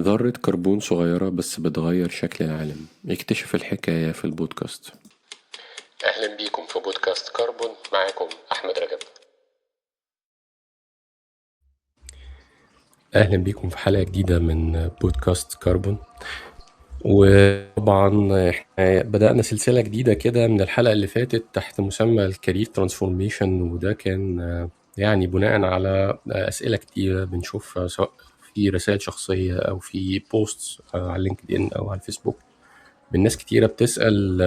ذرة كربون صغيرة بس بتغير شكل العالم. اكتشف الحكاية في البودكاست. أهلا بيكم في بودكاست كربون، معاكم أحمد رجب. أهلا بيكم في حلقة جديدة من بودكاست كربون. وطبعا احنا بدأنا سلسلة جديدة كده من الحلقة اللي فاتت تحت مسمى ال career transformation، وده كان يعني بناء على أسئلة كتيرة بنشوفها سواء في رسائل شخصية أو في posts على LinkedIn أو على الفيسبوك، من ناس كتيرة بتسأل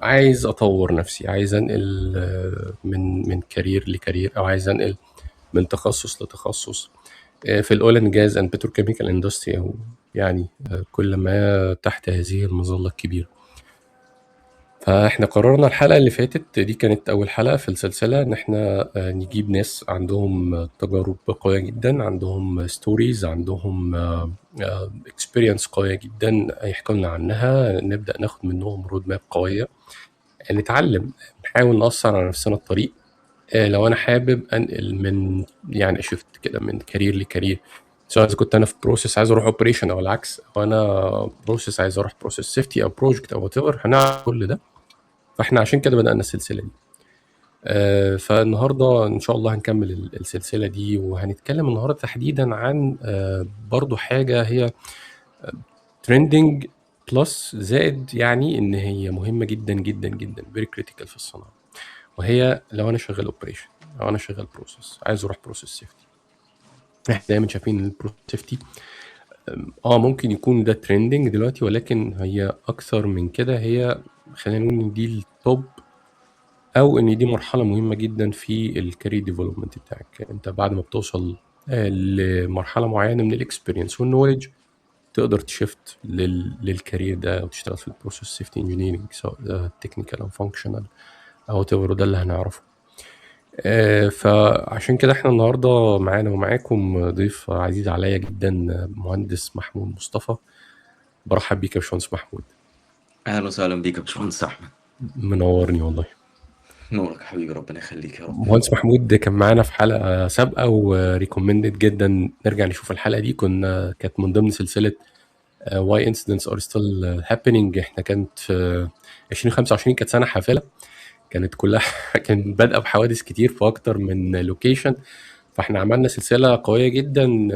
عايز أطور نفسي، عايز أنقل من career ل career، أو عايز أنقل من تخصص لتخصص في ال oil and gas and petrochemical industry، أو يعني كل ما تحت هذه المظلة الكبيرة. فاحنا قررنا الحلقة اللي فاتت دي كانت أول حلقة في السلسلة إن احنا نجيب ناس عندهم تجارب قوية جدا، عندهم stories، عندهم experience قوية جدا يحكوا لنا عنها، نبدأ ناخد منهم road map قوية، نتعلم، نحاول نأثر على نفسنا الطريق. لو أنا حابب أنقل من يعني shift كده من career ل career، سواء إذا كنت أنا في process عايز أروح operation أو العكس، أو أنا process عايز أروح process safety أو project أو whatever، هنعمل كل ده. فإحنا عشان كده بدأنا السلسلة دي. فالنهاردة إن شاء الله هنكمل السلسلة دي، وهنتكلم النهاردة تحديدا عن برضو حاجة هي trending plus زائد، يعني إن هي مهمة جدا جدا جدا، very critical في الصناعة، وهي لو أنا شغال operation أو أنا شغال process عايز أروح process safety. إحنا دايما شايفين ال process safety ممكن يكون ده trending دلوقتي، ولكن هي أكثر من كده. هي خلينا نقول إن دي ال top، أو إن دي مرحلة مهمة جدا في ال career development بتاعك. أنت بعد ما بتوصل لمرحلة معينة من ال experience وال knowledge، تقدر ت shift لل career ده وتشتغل في ال process safety engineering، سواء ده technical أو functional أو whatever، ده اللي هنعرفه. فعشان كده احنا النهارده معانا ومعاكم ضيف عزيز عليا جدا، مهندس محمود مصطفى. برحب بيك يا باشمهندس محمود. اهلا وسهلا بيك يا باشمهندس احمد. منورني والله. نورك حبيبي، ربنا يخليك يا رب. مهندس محمود كان معانا في حلقة سابقه و recommended جدا نرجع نشوف الحلقة دي، كانت من ضمن سلسلة why incidents are still happening. احنا كانت في 2025 كانت سنة حافلة، كانت كلها كان بادئه بحوادث كتير في اكتر من location. فاحنا عملنا سلسلة قوية جدا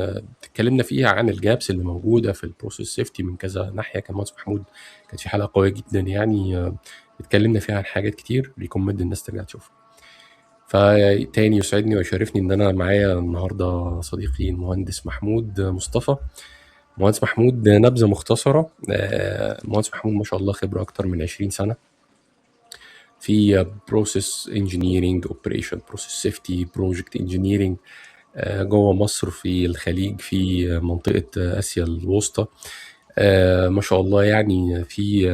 اتكلمنا فيها عن ال gaps اللي موجودة في ال process safety من كذا ناحية. كان مهندس محمود كانت في حلقة قوية جدا، يعني اتكلمنا فيها عن حاجات كتير، recommend الناس ترجع تشوفها. فتاني يسعدني ويشرفني ان انا معايا النهارده صديقي المهندس محمود مصطفى. مهندس محمود نبذه مختصره. مهندس محمود ما شاء الله خبره اكتر من 20 سنة في process engineering، operation، process safety، project engineering، جوه مصر، في الخليج، في منطقة اسيا الوسطى. ما شاء الله يعني في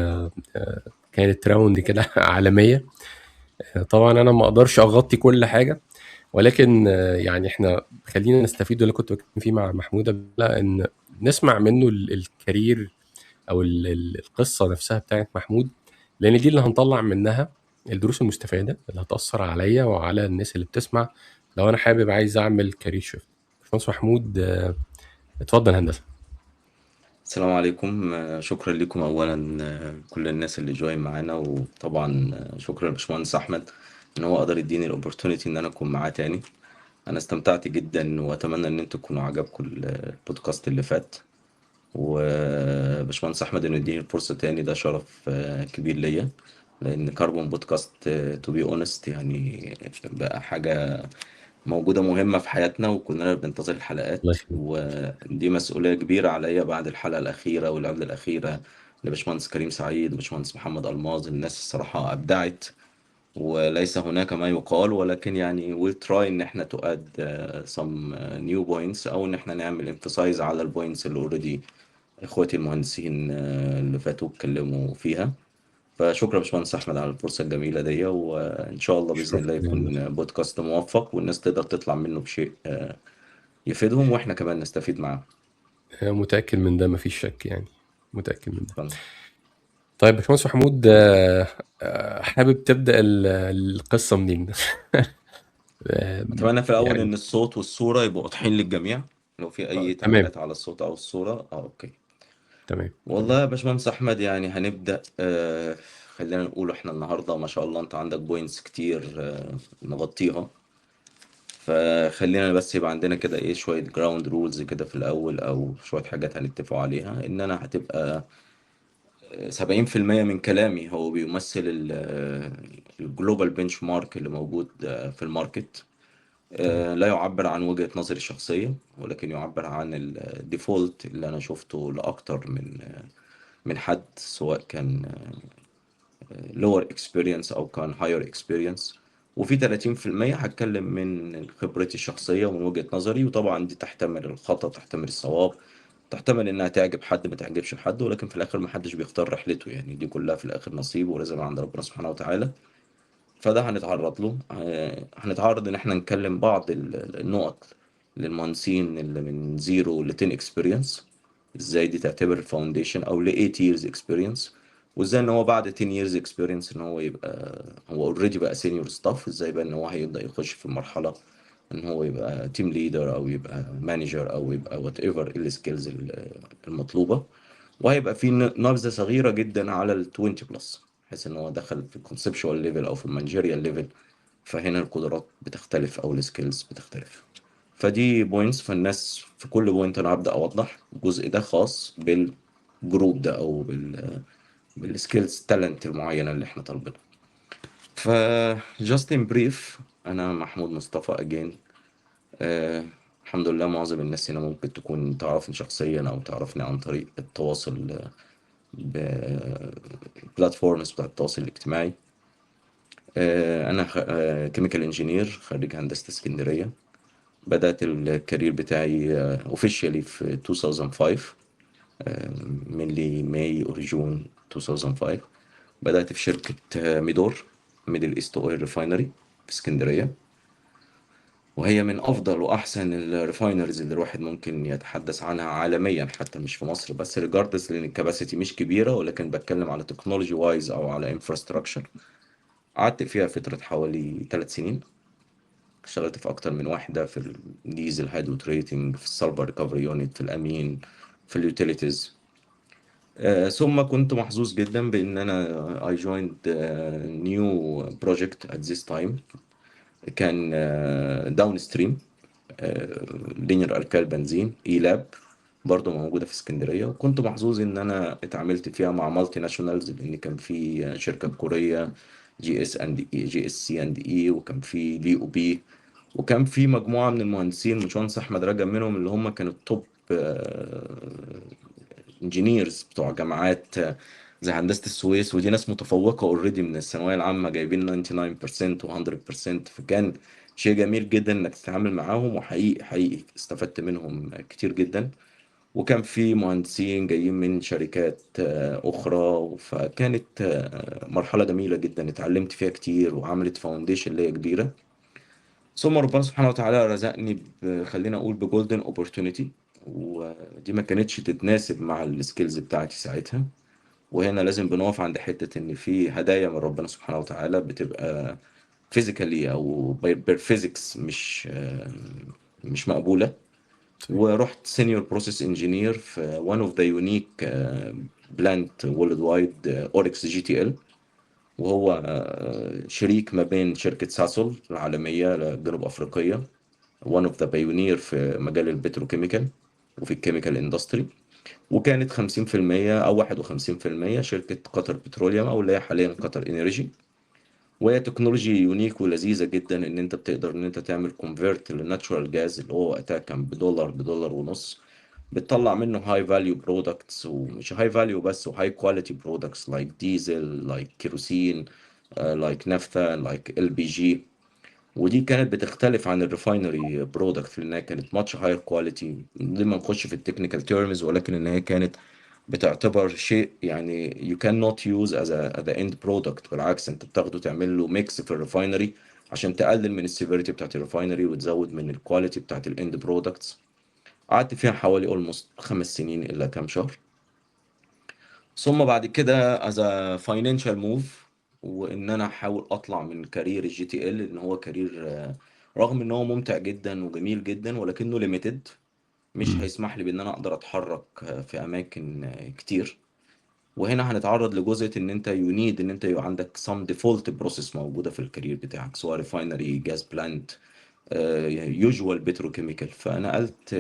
كانت round كده عالمية. طبعا انا ما اقدرش اغطي كل حاجة، ولكن يعني احنا خلينا نستفيد اللي كنت بتكلم فيه مع محمود، ان نسمع منه ال career او القصة نفسها بتاعت محمود، لان دي اللي هنطلع منها الدروس المستفادة اللي هتأثر عليا وعلى الناس اللي بتسمع لو أنا حابب عايز أعمل career shift. باشمهندس محمود، اتفضل هندسة. السلام عليكم. شكرا لكم أولا كل الناس اللي join معانا، وطبعا شكرا لباشمهندس أحمد إن هو قدر يديني ال opportunity إن أنا أكون معاه تاني. أنا استمتعت جدا، وأتمنى إن أنتوا تكونوا عجبكم البودكاست اللي فات، وباشمهندس أحمد إنه يديني الفرصة تاني ده شرف كبير ليا، لان كربون بودكاست to be honest يعني بقى حاجة موجودة مهمة في حياتنا، وكلنا بننتظر الحلقات، ودي مسؤولية كبيرة عليا بعد الحلقة الاخيرة واللي قبل الاخيرة لباشمهندس كريم سعيد وباشمهندس محمد الماظ. الناس الصراحة ابدعت وليس هناك ما يقال، ولكن يعني we'll try ان احنا to add some new points، او ان احنا نعمل emphasize على ال points اللي already اخواتي المهندسين اللي فاتوا اتكلموا فيها. فشكرا باشمهندس احمد على الفرصة الجميلة دي، وان شاء الله باذن الله يكون بودكاست موفق والناس تقدر تطلع منه بشيء يفيدهم، واحنا كمان نستفيد معاه. متاكد من ده، مفيش شك يعني، متاكد من ده. طيب باشمهندس محمود، حابب تبدا القصة منين؟ اتمنى في الاول يعني ان الصوت والصورة يبقوا واضحين للجميع. لو في اي تمام. تعليقات على الصوت او الصورة. Okay. تمام. والله يا باشمهندس احمد، يعني هنبدأ. خلينا نقول احنا النهارده ما شاء الله انت عندك points كتير نغطيها، فخلينا بس يبقى عندنا كده ايه شوية ground rules كده في الاول، او شوية حاجات هنتفقوا عليها. ان انا هتبقى 70% من كلامي هو بيمثل ال global benchmark اللي موجود في ال market. لا يعبر عن وجهة نظري الشخصية، ولكن يعبر عن ال default اللي أنا شفته لأكتر من حد، سواء كان lower experience أو كان higher experience. وفي 30% هتكلم من خبرتي الشخصية ومن وجهة نظري، وطبعا دي تحتمل الخطأ، تحتمل الصواب، تحتمل انها تعجب حد ما تعجبش حد، ولكن في الاخر ما حدش بيختار رحلته، يعني دي كلها في الاخر نصيب ورزق عند ربنا سبحانه وتعالى. فده هنتعرض له. هنتعرض ان احنا نتكلم بعض النقط للمهندسين اللي من 0 ل 10 experience، ازاي دي تعتبر foundation، او ل 8 years experience، وازاي ان هو بعد 10 years experience ان هو يبقى هو already بقى senior staff، ازاي بقى ان هو هيبدأ يخش في مرحلة ان هو يبقى team leader او يبقى manager او يبقى whatever ال skills المطلوبة. وهيبقى في نبذة صغيرة جدا على ال 20 plus، بحيث ان هو دخل في ال conceptual level او في ال managerial level، فهنا القدرات بتختلف او ال skills بتختلف. فدي points، فالناس في كل point انا هبدأ اوضح الجزء ده خاص بال group ده او بال skills talent المعينة اللي احنا طالبينها. ف just in brief، انا محمود مصطفى again. الحمد لله معظم الناس هنا ممكن تكون تعرفني شخصيا او تعرفني عن طريق التواصل ب platforms بتاع التواصل الاجتماعي. انا chemical engineer، خريج هندسة اسكندرية. بدأت ال career بتاعي officially في 2005، mainly May or June 2005. بدأت في شركة ميدور، Middle East Oil Refinery في اسكندرية، وهي من أفضل وأحسن ال refineries اللي الواحد ممكن يتحدث عنها عالميا، حتى مش في مصر بس، regardless لأن ال capacity مش كبيرة، ولكن بتكلم على technology wise أو على infrastructure. قعدت فيها فترة حوالي 3 سنين، اشتغلت في أكتر من واحدة، في ال diesel hydrotreating، في ال sulfur recovery unit، في الأمين، في ال utilities. ثم كنت محظوظ جدا بان انا I joined new project at this time، كان downstream linear alkyl benzene ELAB، برضه موجودة في اسكندرية. وكنت محظوظ ان انا اتعاملت فيها مع multinationals، لان كان في شركة كورية جي اس اند اي، جي اس سي اند اي، وكان في لي او بي، وكان في مجموعة من المهندسين، باشمهندس احمد رجب منهم، اللي هم كانوا ال top engineers بتوع جامعات زي هندسة السويس، ودي ناس متفوقة already من الثانوية العامة، جايبين 99% و 100%. فكان شيء جميل جدا انك تتعامل معاهم، وحقيقي حقيقي استفدت منهم كتير جدا. وكان في مهندسين جايين من شركات أخرى، فكانت مرحلة جميلة جدا اتعلمت فيها كتير وعملت foundation ليا كبيرة. ثم ربنا سبحانه وتعالى رزقني خلينا اقول ب golden opportunity، ودي ما كانتش تتناسب مع ال skills بتاعتي ساعتها. وهنا لازم بنقف عند حتة ان في هدايا من ربنا سبحانه وتعالى بتبقى physically او per physics مش مقبولة. ورحت senior process engineer في one of the unique plant worldwide، اوركس GTL، وهو شريك ما بين شركة ساسول العالمية الجنوب أفريقية، one of the pioneer في مجال ال petrochemical وفي ال chemical industry، وكانت 50% أو 51% شركة قطر بتروليوم، أو اللي هي حاليا قطر انرجي. وهي technology unique ولذيذة جدا، ان انت بتقدر ان انت تعمل convert لل natural gas اللي هو وقتها كان بدولار، بدولار ونص، بتطلع منه high value products، ومش high value بس، و high quality products like diesel، like kerosene، like naphtha، like LPG. ودي كانت بتختلف عن ال refinery product لانها كانت much higher quality. لما نخش في ال technical terms، ولكن ان هي كانت بتعتبر شيء يعني you cannot use as the end product، بالعكس انت بتاخده تعمل له mix في ال refinery عشان تقلل من ال severity بتاعت ال refinery وتزود من ال quality بتاعت ال end products. قعدت فيها حوالي almost 5 سنين الا كام شهر. ثم بعد كده as a financial move، وان انا احاول اطلع من career ال GTL، ان هو career رغم ان هو ممتع جدا وجميل جدا ولكنه limited، مش هيسمح لي بان انا اقدر اتحرك في اماكن كتير. وهنا هنتعرض لجزء ان انت you need ان انت يبقى عندك some default process موجودة في ال career بتاعك، سواء refinery، gas plant، usual petrochemical. فنقلت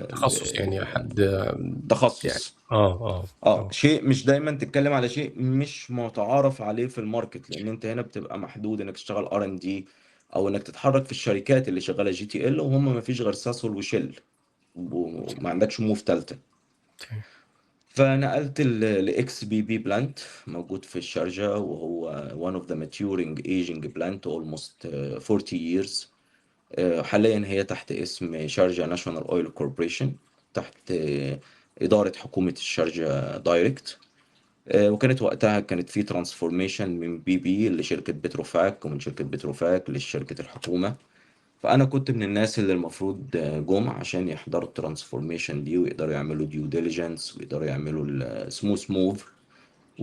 تخصص يعني حد يعني تخصص. اه اه اه اه شيء مش دايما تتكلم على شيء مش متعارف عليه في ال market، لان انت هنا بتبقى محدود انك تشتغل R&D او انك تتحرك في الشركات اللي شغالة GTL، وهم ما فيش غير ساسول وشيل، وما عندكش move ثالثة. صحيح. فنقلت ل ex BP plant موجود في الشارجة، وهو one of the maturing aging plant almost 40 years. حاليا هي تحت اسم Sharjah National Oil Corporation، تحت إدارة حكومة الشارجة direct. وكانت وقتها كانت في transformation من BP لشركة بتروفاك، ومن شركة بتروفاك لشركة الحكومة. فأنا كنت من الناس اللي المفروض جم عشان يحضروا ال transformation دي، ويقدروا يعملوا due diligence، ويقدروا يعملوا ال smooth move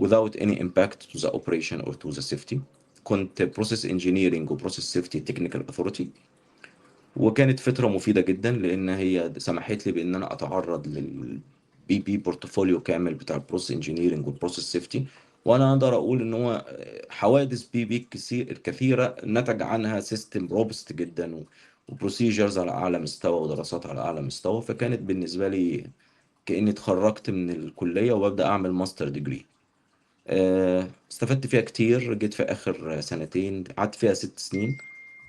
without any impact to the operation or to the safety. كنت process engineering و process safety technical authority، وكانت فترة مفيدة جدا لأن هي سمحت لي بأن أنا أتعرض لل BP portfolio كامل بتاع ال process engineering وال process safety. وأنا أقدر أقول إن هو حوادث BP الكثيرة نتج عنها system robust جدا و procedures على أعلى مستوى ودراسات على أعلى مستوى. فكانت بالنسبة لي كأني اتخرجت من الكلية وببدأ أعمل master degree. استفدت فيها كتير. جيت في آخر سنتين، قعدت فيها 6 سنين،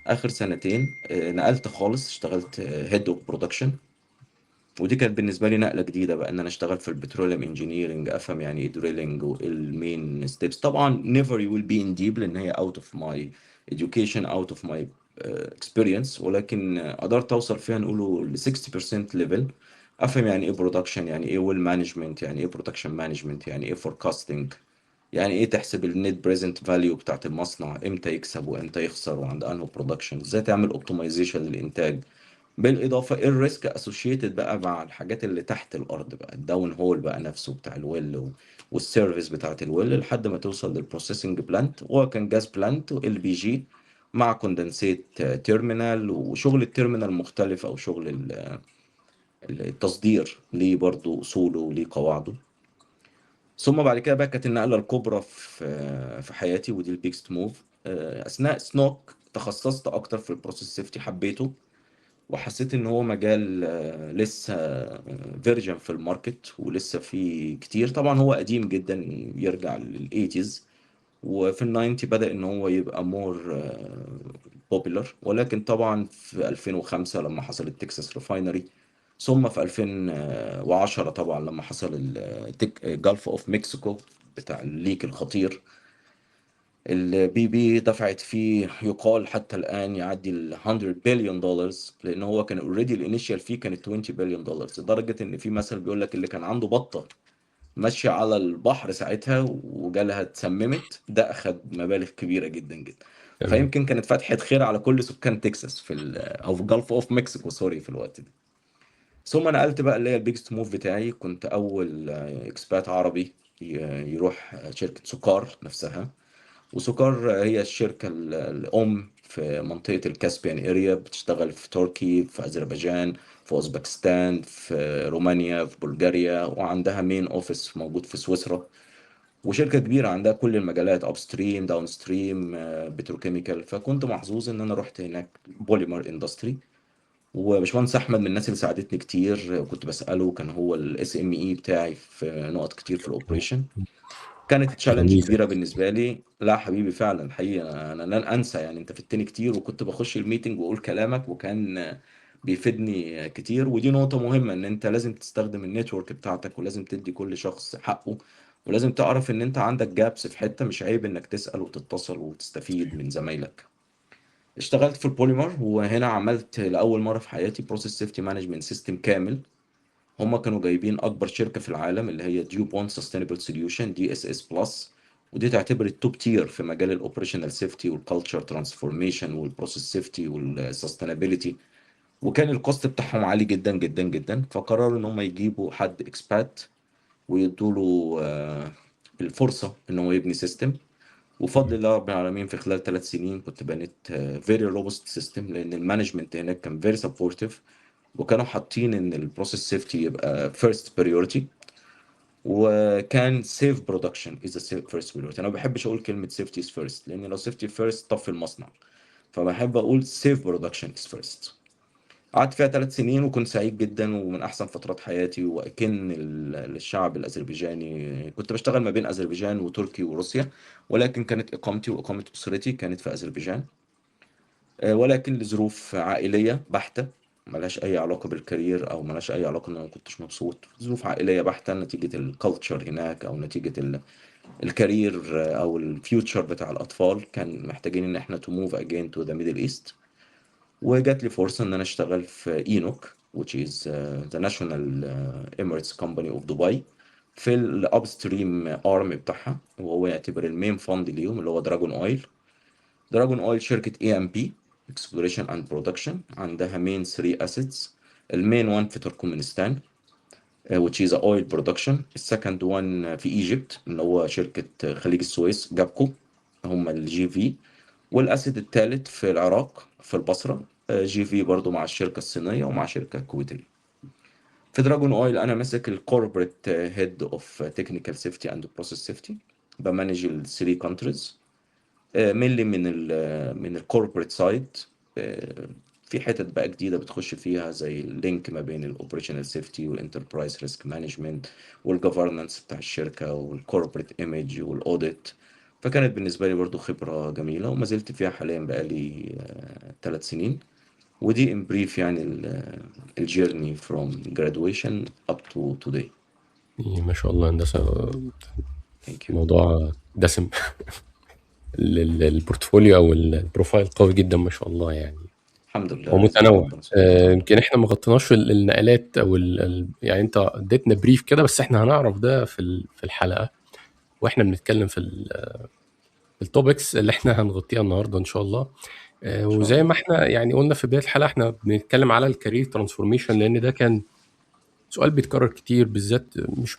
آخر سنتين نقلت خالص، اشتغلت head of production. ودي كانت بالنسبة لي نقلة جديدة بقى، إن أنا أشتغل في ال petroleum engineering، أفهم يعني إيه drilling وإيه ال main steps. طبعا never you will be in deep لأن هي out of my education، out of my experience، ولكن قدرت أوصل فيها نقوله ل 60% level. أفهم يعني إيه production، يعني إيه well management، يعني إيه production management، يعني إيه forecasting، يعني إيه تحسب ال net present value بتاعت المصنع، إمتى يكسب وإمتى يخسر وعند أنهو production، إزاي تعمل optimization للإنتاج. بالإضافة إيه ال risk associated بقى مع الحاجات اللي تحت الأرض بقى، ال down hole بقى نفسه بتاع ال well وال service بتاعت ال well لحد ما توصل لل processing plant. وهو كان gas plant و LPG مع condensate terminal، وشغل ال terminal مختلف، أو شغل التصدير ليه برضو أصوله وليه قواعده. ثم بعد كده بقى كانت النقلة الكبرى في حياتي، ودي ال biggest move. أثناء سنوك تخصصت أكتر في ال process safety، حبيته وحسيت إن هو مجال لسه virgin في ال market ولسه فيه كتير. طبعا هو قديم جدا، يرجع لل eighties، وفي ال ninety بدأ إن هو يبقى more popular. ولكن طبعا في 2005 لما حصل ال Texas refinery، ثم في 2010 طبعا لما حصل Gulf of Mexico بتاع ال leak الخطير، ال BP دفعت فيه يقال حتى الآن يعدي ال 100 بليون دولار، لأن هو كان already ال initial فيه كانت 20 بليون دولار، لدرجة إن في مثل بيقول لك اللي كان عنده بطة ماشية على البحر ساعتها وجالها اتسممت، ده أخد مبالغ كبيرة جدا جدا. فيمكن كانت فتحة خير على كل سكان تكساس في أو في Gulf of Mexico sorry في الوقت ده. ثم نقلت بقى اللي هي ال biggest move بتاعي، كنت أول expat عربي يروح شركة سوكار نفسها. وسوكار هي الشركة الأم في منطقة ال Caspian area، بتشتغل في تركي، في أذربيجان، في أوزبكستان، في رومانيا، في بلغاريا، وعندها main office موجود في سويسرا. وشركة كبيرة عندها كل المجالات، upstream، downstream، petrochemical. فكنت محظوظ إن أنا رحت هناك polymer industry. وباشمهندس أحمد من الناس اللي ساعدتني كتير، كنت بسأله، كان هو ال SME بتاعي في نقط كتير في ال operation. كانت challenge كبيرة بالنسبة لي. لا حبيبي فعلا حقيقي أنا لن أنسى، أنت فدتني كتير، وكنت بخش ال meeting وأقول كلامك وكان بيفيدني كتير. ودي نقطة مهمة، إن أنت لازم تستخدم ال network بتاعتك، ولازم تدي كل شخص حقه، ولازم تعرف إن أنت عندك gaps في حتة، مش عيب إنك تسأل وتتصل وتستفيد من زمايلك. اشتغلت في البوليمر، وهنا عملت لأول مرة في حياتي process safety management system كامل. هما كانوا جايبين أكبر شركة في العالم اللي هي DuPont Sustainable Solution DSS Plus، ودي تعتبر ال top tier في مجال ال operational safety وال culture transformation وال process safety وال sustainability. وكان ال cost بتاعهم عالي جدا جدا جدا، فقرروا ان هم يجيبوا حد expat ويدوا له الفرصة ان هو يبني system. وفضل الله رب العالمين في خلال 3 سنين كنت بنيت very robust system، لان ال management هناك كان very supportive، وكانوا حاطين ان ال process safety يبقى first priority، وكان safe production is first priority. انا ما بحبش اقول كلمة safety is first، لان لو safety first طفي المصنع، فبحب اقول safe production is first. قعدت فيها 3 سنين وكنت سعيد جدا ومن احسن فترات حياتي. واكن للشعب الاذربيجاني، كنت بشتغل ما بين اذربيجان وتركي وروسيا، ولكن كانت اقامتي واقامه اسرتي كانت في اذربيجان. ولكن لظروف عائلية بحته، ملهاش اي علاقة بال career او ملهاش اي علاقة ان انا ما كنتش مبسوط، ظروف عائلية بحته نتيجة ال culture هناك او نتيجة ال career او ال future بتاع الاطفال، كان محتاجين ان احنا to move again to the Middle East. وجات لي فرصة ان انا اشتغل في ENOC، which is the National Emirates Company of Dubai، في ال upstream arm بتاعها، وهو يعتبر ال main fund ليهم اللي هو Dragon Oil. Dragon Oil شركة E&P، exploration and production، عندها main 3 assets. ال main one في تركمانستان which is a oil production، ال second one في Egypt اللي هو شركة خليج السويس جابكو، هم ال JV، وال asset الثالث في العراق في البصرة، JV برضو مع الشركة الصينية ومع شركة كويتية. في Dragon Oil انا ماسك ال corporate head of technical safety and process safety، ب manage ال 3 countries mainly من ال corporate side. في حتت بقى جديدة بتخش فيها زي ال link ما بين ال operational safety وال enterprise risk management وال governance بتاع الشركة وال corporate image وال audit. فكانت بالنسبة لي برضو خبره جميلة وما زلت فيها حاليا بقالي 3 سنين. ودي in brief يعني ال journey from graduation up to today. ما شاء الله هندسة. thank you. موضوع دسم، ال portfolio او ال profile قوي جدا ما شاء الله يعني. الحمد لله، رزق ومتنوع. ربنا سبحانه وتعالى. يمكن احنا ما غطيناش النقلات او يعني انت اديتنا brief كده، بس احنا هنعرف ده في الحلقة واحنا بنتكلم في ال topics اللي احنا هنغطيها النهارده ان شاء الله. ان شاء وزي الله. ما احنا يعني قلنا في بداية الحلقه، احنا بنتكلم على ال career transformation، لان ده كان سؤال بيتكرر كتير، بالذات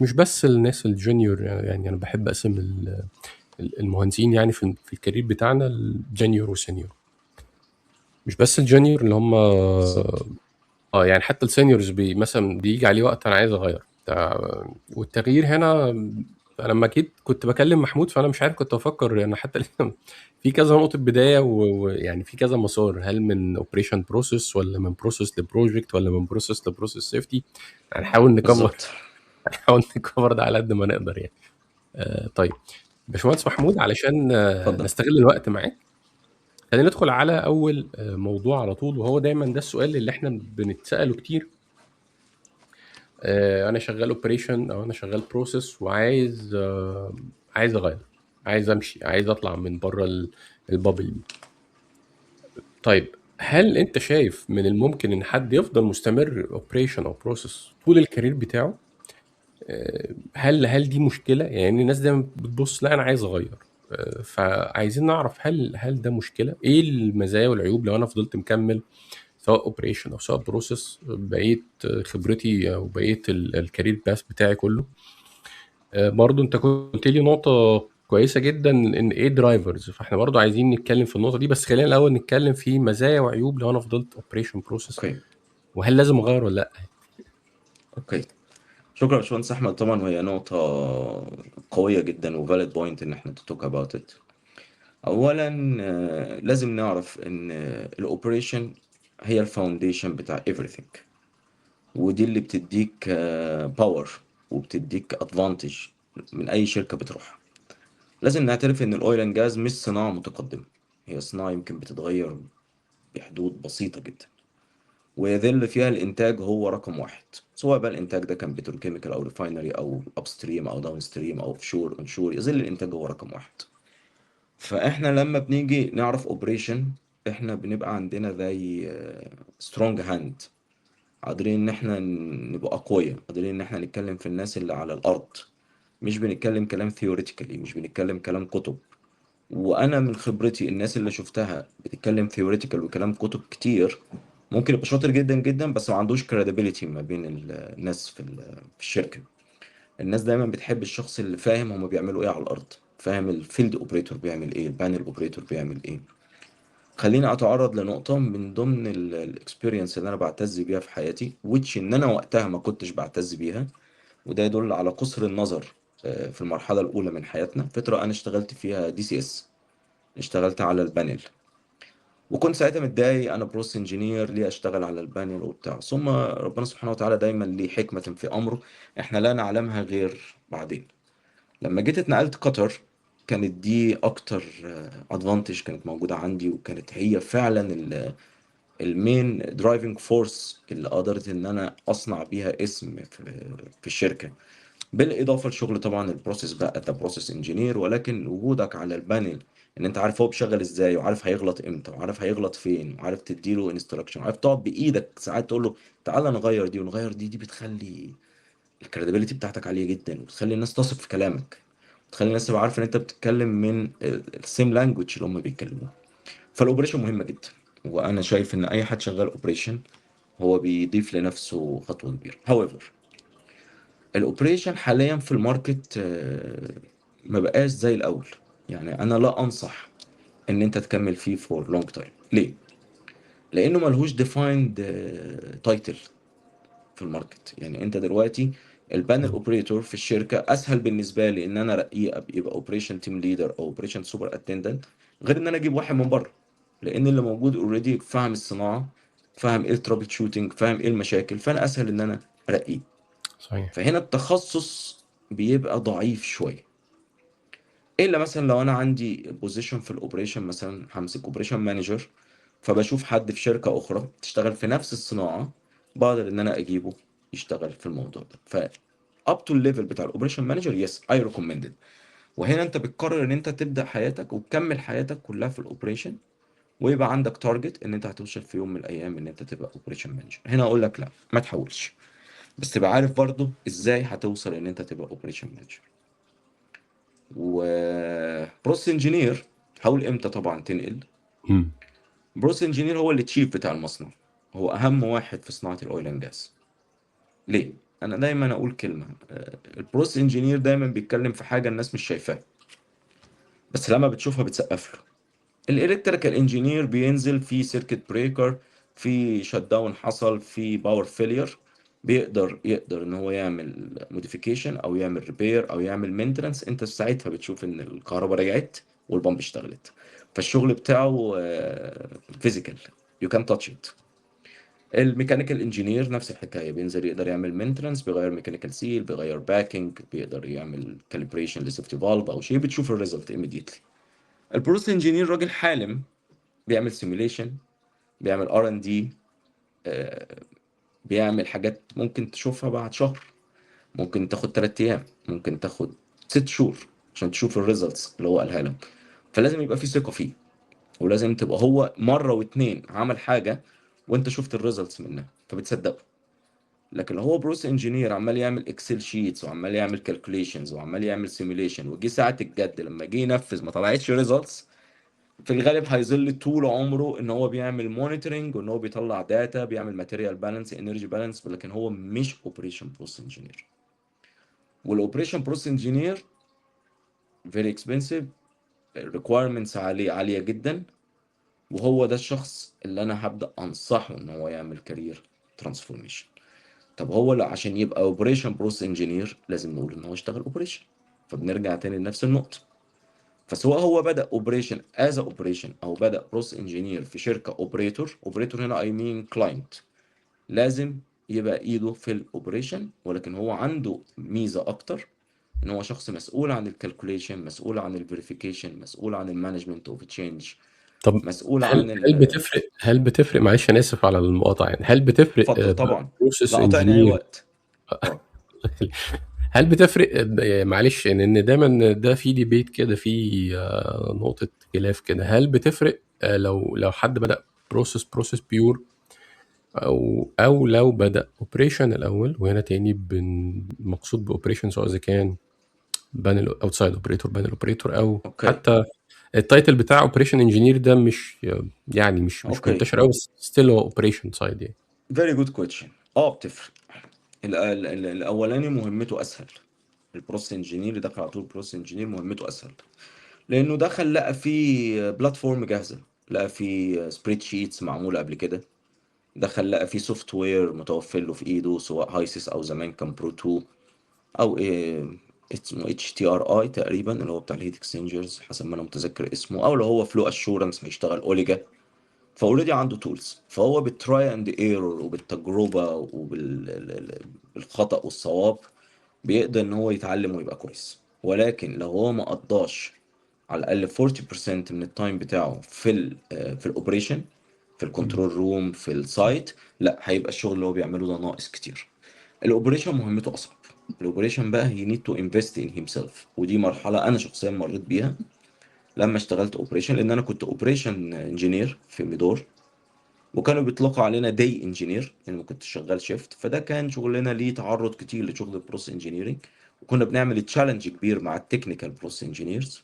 مش بس الناس ال junior. يعني انا بحب اقسم المهندسين يعني في ال career بتاعنا ال junior و senior، مش بس ال junior اللي هم بالظبط. يعني حتى ال seniors مثلا بيجي عليه وقت انا عايز اغير، والتغيير هنا لما جيت كنت بكلم محمود، فانا مش عارف كنت بفكر يعني حتى في كذا نقطة بداية ويعني في كذا مسار، هل من operation process ولا من process ل project ولا من process ل process safety. هنحاول ن cover بالظبط. هنحاول ن cover ده على قد ما نقدر يعني. طيب باشمهندس محمود، علشان اتفضل. نستغل الوقت معاك، خلينا ندخل على اول موضوع على طول، وهو دايما ده السؤال اللي احنا بنتساله كتير. انا شغال operation او انا شغال process وعايز عايز اغير، عايز امشي، عايز اطلع من بره ال bubble دي. طيب هل انت شايف من الممكن ان حد يفضل مستمر operation او process طول ال career بتاعه؟ هل دي مشكلة؟ يعني الناس دايما بتبص لا انا عايز اغير، فعايزين نعرف هل ده مشكلة؟ ايه المزايا والعيوب لو انا فضلت مكمل سواء operation او سواء process بقيت خبرتي او بقيت ال career path بتاعي كله؟ برضو انت قلت لي نقطة كويسة جدا ان ايه drivers، فاحنا برضو عايزين نتكلم في النقطة دي، بس خلينا الاول نتكلم في مزايا وعيوب لو انا فضلت operation process، okay. وهل لازم اغير ولا لا؟ okay، شكرا يا باشمهندس احمد. طبعا وهي نقطة قوية جدا و valid point ان احنا to talk about it. اولا لازم نعرف ان ال operation هي ال foundation بتاع everything، ودي اللي بتديك power وبتديك advantage من اي شركة بتروحها. لازم نعترف ان ال oil and gas مش صناعة متقدمة، هي صناعة يمكن بتتغير بحدود بسيطة جدا، ويظل فيها الانتاج هو رقم واحد، سواء بقى الانتاج ده كان petrochemical او refinery او upstream او downstream او offshore onshore، يظل الانتاج هو رقم واحد. فاحنا لما بنيجي نعرف operation احنا بنبقى عندنا زي strong hand، قادرين ان احنا نبقى اقوياء، قادرين ان احنا نتكلم في الناس اللي على الارض، مش بنتكلم كلام theoretically، مش بنتكلم كلام كتب. وانا من خبرتي الناس اللي شفتها بتتكلم theoretical وكلام كتب كتير ممكن يبقى شاطر جدا جدا بس ما عندوش credibility ما بين الناس في الشركة. الناس دايما بتحب الشخص اللي فاهم هما بيعملوا ايه على الارض، فاهم ال field operator بيعمل ايه، ال panel operator بيعمل ايه. خليني اتعرض لنقطة من ضمن ال experience اللي انا بعتز بيها في حياتي، which ان انا وقتها ما كنتش بعتز بيها، وده يدل على قصر النظر. في المرحلة الاولى من حياتنا، فترة انا اشتغلت فيها DCS، اشتغلت على ال panel، وكنت ساعتها متضايق، انا process engineer ليه اشتغل على ال panel وبتاع. ثم ربنا سبحانه وتعالى دايما ليه حكمة في امره احنا لا نعلمها غير بعدين. لما جيت اتنقلت قطر، كانت دي اكتر advantage كانت موجودة عندي، وكانت هي فعلا ال main driving force اللي قدرت ان انا اصنع بيها اسم في الشركة، بالاضافة لشغل طبعا ال process بقى ك process engineer. ولكن وجودك على ال panel، ان انت عارف هو بيشغل ازاي، وعارف هيغلط امتى، وعارف هيغلط فين، وعارف تديله instruction، وعارف تقعد بايدك ساعات تقول له تعالى نغير دي ونغير دي، دي بتخلي ال credibility بتاعتك عالية جدا، وبتخلي الناس تثق في كلامك، وتخلي الناس تبقى عارفه ان انت بتتكلم من ال same language اللي هم بيتكلموه. فال operation مهمة جدا، وانا شايف ان اي حد شغال operation هو بيضيف لنفسه خطوة كبيرة. however، ال operation حاليا في ال market ما بقاش زي الاول. يعني انا لا انصح ان انت تكمل فيه for long time. ليه؟ لانه ملهوش defined title في ال market. يعني انت دلوقتي ال panel operator في الشركة اسهل بالنسبة لي ان انا ارقيه يبقى operation team leader او operation superintendent، غير ان انا اجيب واحد من بره، لان اللي موجود already فاهم الصناعه، فاهم ايه ال troubleshooting، فاهم ايه المشاكل، فانا اسهل ان انا ارقيه. فهنا التخصص بيبقى ضعيف شوية، الا مثلا لو انا عندي position في ال operation، مثلا همسك operation manager، فبشوف حد في شركة اخرى تشتغل في نفس الصناعه، بقدر ان انا اجيبه يشتغل في الموضوع ده. ف up to ال level بتاع ال operation manager، yes I recommend it. وهنا انت بتقرر ان انت تبدا حياتك وتكمل حياتك كلها في ال operation، ويبقى عندك target ان انت هتوصل في يوم من الايام ان انت تبقى operation manager. هنا اقول لك لا، ما تحاولش، بس تبقى عارف برضو ازاي هتوصل ان انت تبقى operation manager. و process engineer حاول امتى طبعا تنقل. Process engineer هو ال chief بتاع المصنع، هو اهم واحد في صناعة ال oil and gas. ليه؟ انا دايما اقول كلمه، ال process engineer دايما بيتكلم في حاجة الناس مش شايفاها، بس لما بتشوفها بتسقف له. ال electrical engineer بينزل في circuit breaker، في shutdown حصل، في power failure، بيقدر يقدر ان هو يعمل modification او يعمل repair او يعمل maintenance. انت ساعتها بتشوف ان الكهرباء رجعت وال pump اشتغلت. فالشغل بتاعه physical، you can touch it. ال mechanical engineer نفس الحكايه، بينزل يقدر يعمل maintenance، بيغير mechanical seal، بيغير packing، بيقدر يعمل calibration ل safety valve او شيء، بتشوف ال result immediately. ال process engineer راجل حالم، بيعمل simulation، بيعمل R and D، بيعمل حاجات ممكن تشوفها بعد شهر، ممكن تاخد 3 ايام، ممكن تاخد 6 شهور عشان تشوف ال results اللي هو قالها لك. فلازم يبقى في ثقة فيه، ولازم تبقى هو مرة واتنين عمل حاجة وانت شفت ال results منها فبتصدقه. لكن لو هو process engineer عمال يعمل Excel sheets وعمال يعمل calculations وعمال يعمل simulation، وجي ساعة الجد لما جه ينفذ ما طلعتش results، في الغالب هيظل طول عمره ان هو بيعمل monitoring وان هو بيطلع data، بيعمل material balance، energy balance، لكن هو مش operation process engineer. وال operation process engineer very expensive، requirements عالية عالية جدا، وهو ده الشخص اللي انا هبدأ انصحه ان هو يعمل career transformation. طب هو لا، عشان يبقى operation process engineer لازم نقول ان هو اشتغل operation، فبنرجع تاني لنفس النقطة. فسواء هو بدأ operation as operation او بدأ process engineer في شركة operator، operator هنا I mean client، لازم يبقى ايده في ال operation. ولكن هو عنده ميزة اكتر، ان هو شخص مسؤول عن ال calculation، مسؤول عن ال verification، مسؤول عن ال management of change، طب مسؤول هل عن هل بتفرق، معلش انا اسف على المقاطعة، يعني هل بتفرق اتفضل طبعا. process لا قاطعني اي engineer وقت. هل بتفرق معلش يعني ان دايما ده في debate كده، في نقطة خلاف كده، هل بتفرق لو حد بدأ process pure او لو بدأ operation الاول؟ وهنا تاني مقصود ب operation سواء اذا كان panel outside operator، panel operator، او حتى ال title بتاع operation engineer ده مش يعني مش منتشر قوي، بس still هو operation side يعني. very good question. بتفرق. الاولاني مهمته اسهل، ال process engineer اللي دخل على طول process engineer مهمته اسهل، لانه دخل لقى فيه platform جاهزه، لقى لقى في spreadsheets معمولة قبل كده، دخل لقى في software متوفر له في ايده، سواء HYSYS او زمان كان PRO 2، او إيه اسمه HTRI تقريبا اللي هو بتاع ال heat exchangers حسب ما انا متذكر اسمه، او لو هو flow assurance هيشتغل OLGA. ف already عنده tools، فهو بال try and error وبالتجربه وبالخطا والصواب بيقدر ان هو يتعلم ويبقى كويس. ولكن لو هو ما قضاش على الاقل 40% من ال time بتاعه في ال operation، في ال control room، في ال site، لا هيبقى الشغل اللي هو بيعمله ده ناقص كتير. ال operation مهمته اصعب. ال operation بقى he need to invest in himself، ودي مرحلة انا شخصيا مريت بيها لما اشتغلت operation، لان انا كنت operation engineer في ميدور، وكانوا بيطلقوا علينا day engineer لان ما كنتش شغال shift، فده كان شغلنا ليه تعرض كتير لشغل ال process engineering، وكنا بنعمل challenge كبير مع ال technical process engineers.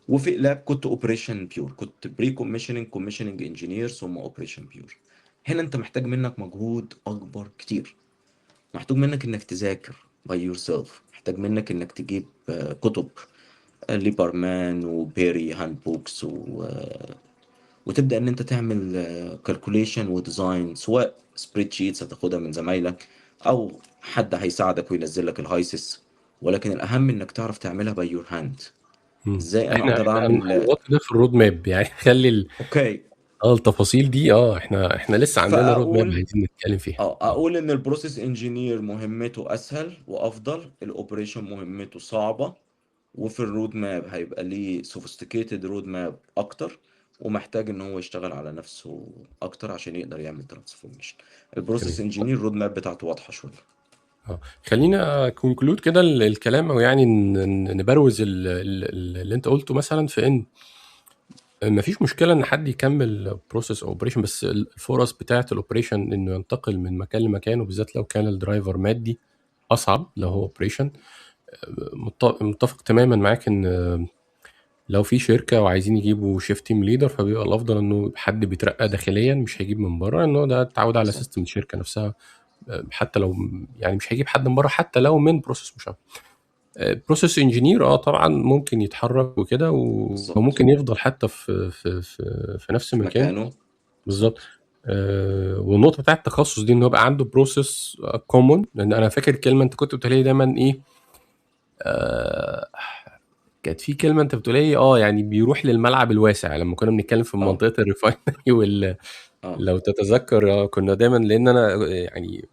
وفي lab كنت operation pure، كنت pre-commissioning، commissioning engineer، ثم operation pure. هنا انت محتاج منك مجهود اكبر كتير، محتاج منك انك تذاكر by yourself، محتاج منك انك تجيب كتب Lieberman و Berry handbooks وتبدا ان انت تعمل calculation و design، سواء spreadsheets هتاخدها من زمايلك او حد هيساعدك وينزل لك ال HYSYS، ولكن الاهم انك تعرف تعملها by your hand. ازاي انا احنا اقدر احنا اعمل؟ هنغطي ده في ال road map، يعني خلي okay. التفاصيل دي، احنا لسه عندنا road map فاقول عايزين نتكلم فيها. اقول ان ال process engineer مهمته اسهل وافضل، ال operation مهمته صعبة، وفي ال road map هيبقى ليه sophisticated road map اكتر، ومحتاج ان هو يشتغل على نفسه اكتر عشان يقدر يعمل transformation. ال process engineer road map بتاعته واضحة شوية. خلينا conclude كده الكلام، او يعني نبروز اللي انت قلته مثلا، في ان مفيش مشكلة ان حد يكمل process او operation، بس الفرص بتاعه ال operation انه ينتقل من مكان لمكان، وبالذات لو كان ال driver مادي، اصعب لو هو operation. متفق تماما معاك ان لو في شركة وعايزين يجيبوا shift team leader، فبيبقى الافضل انه حد بيترقى داخليا، مش هيجيب من بره، انه ده اتعود على system الشركة نفسها، حتى لو يعني مش هيجيب حد من بره حتى لو من process مشابه. process engineer طبعا ممكن يتحرك وكده، وممكن يفضل حتى في نفس في المكان. مكانه. بالظبط. والنقطة بتاعت التخصص دي ان هو يبقى عنده process common، لان انا فاكر كلمة انت كنت بتقولها لي دايما ايه، كانت في كلمة انت بتقولها لي، يعني بيروح للملعب الواسع لما كنا بنتكلم في منطقة ال refinery لو تتذكر، كنا دايما، لان انا يعني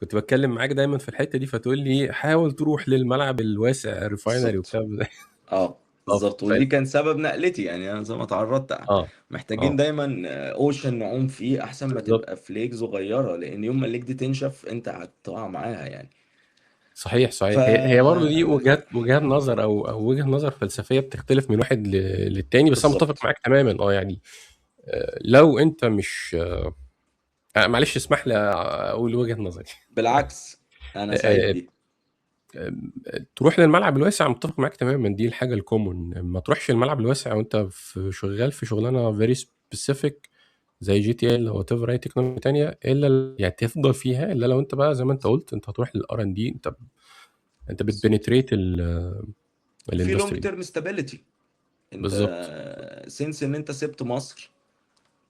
كنت بتكلم معاك دايما في الحتة دي، فتقول لي حاول تروح للملعب الواسع ال refinery وبتاع. بالظبط. ودي كان سبب نقلتي، يعني انا زي ما اتعرضت محتاجين دايما ocean نعوم فيه احسن ما تبقى في lake صغيرة، لان يوم ما ال lake دي تنشف انت هتقع معاها يعني. صحيح. هي برضه دي وجهات نظر او وجهه نظر فلسفية بتختلف من واحد للتاني، بس انا متفق معاك تماما. لو انت مش، معلش اسمح لي اقول وجهه نظري. بالعكس انا سعيد بيها. تروح للملعب الواسع، متفق معاك تماما، دي الحاجة ال common. ما تروحش الملعب الواسع وانت شغال في شغلانة very specific زي GTL او whatever اي تكنولوجيا تانية، الا يعني تفضل فيها، الا لو انت بقى زي ما انت قلت انت هتروح لل R and D، انت بت penetrate في ال industry long دي. term stability. انت since ان انت سبت مصر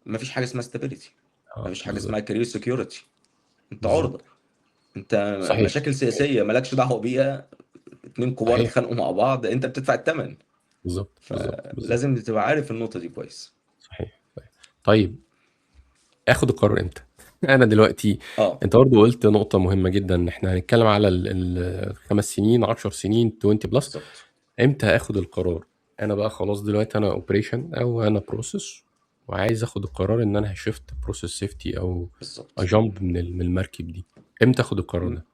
ما فيش حاجة اسمها stability، ما فيش حاجة اسمها career security، انت عرضه، انت مشاكل سياسية مالكش دعوه بيها، اتنين كبار اتخانقوا مع بعض انت بتدفع الثمن. لازم تبقى عارف النقطة دي كويس. طيب اخد القرار امتى؟ انا دلوقتي انت برضه قلت نقطة مهمة جدا، ان احنا هنتكلم على 5 سنين، 10 سنين، 20 plus. امتى اخد القرار؟ انا بقى خلاص دلوقتي انا operation او انا process، وعايز اخد القرار ان انا ه shift process safety او ا jump من المركب دي. امتى اخد القرار ده؟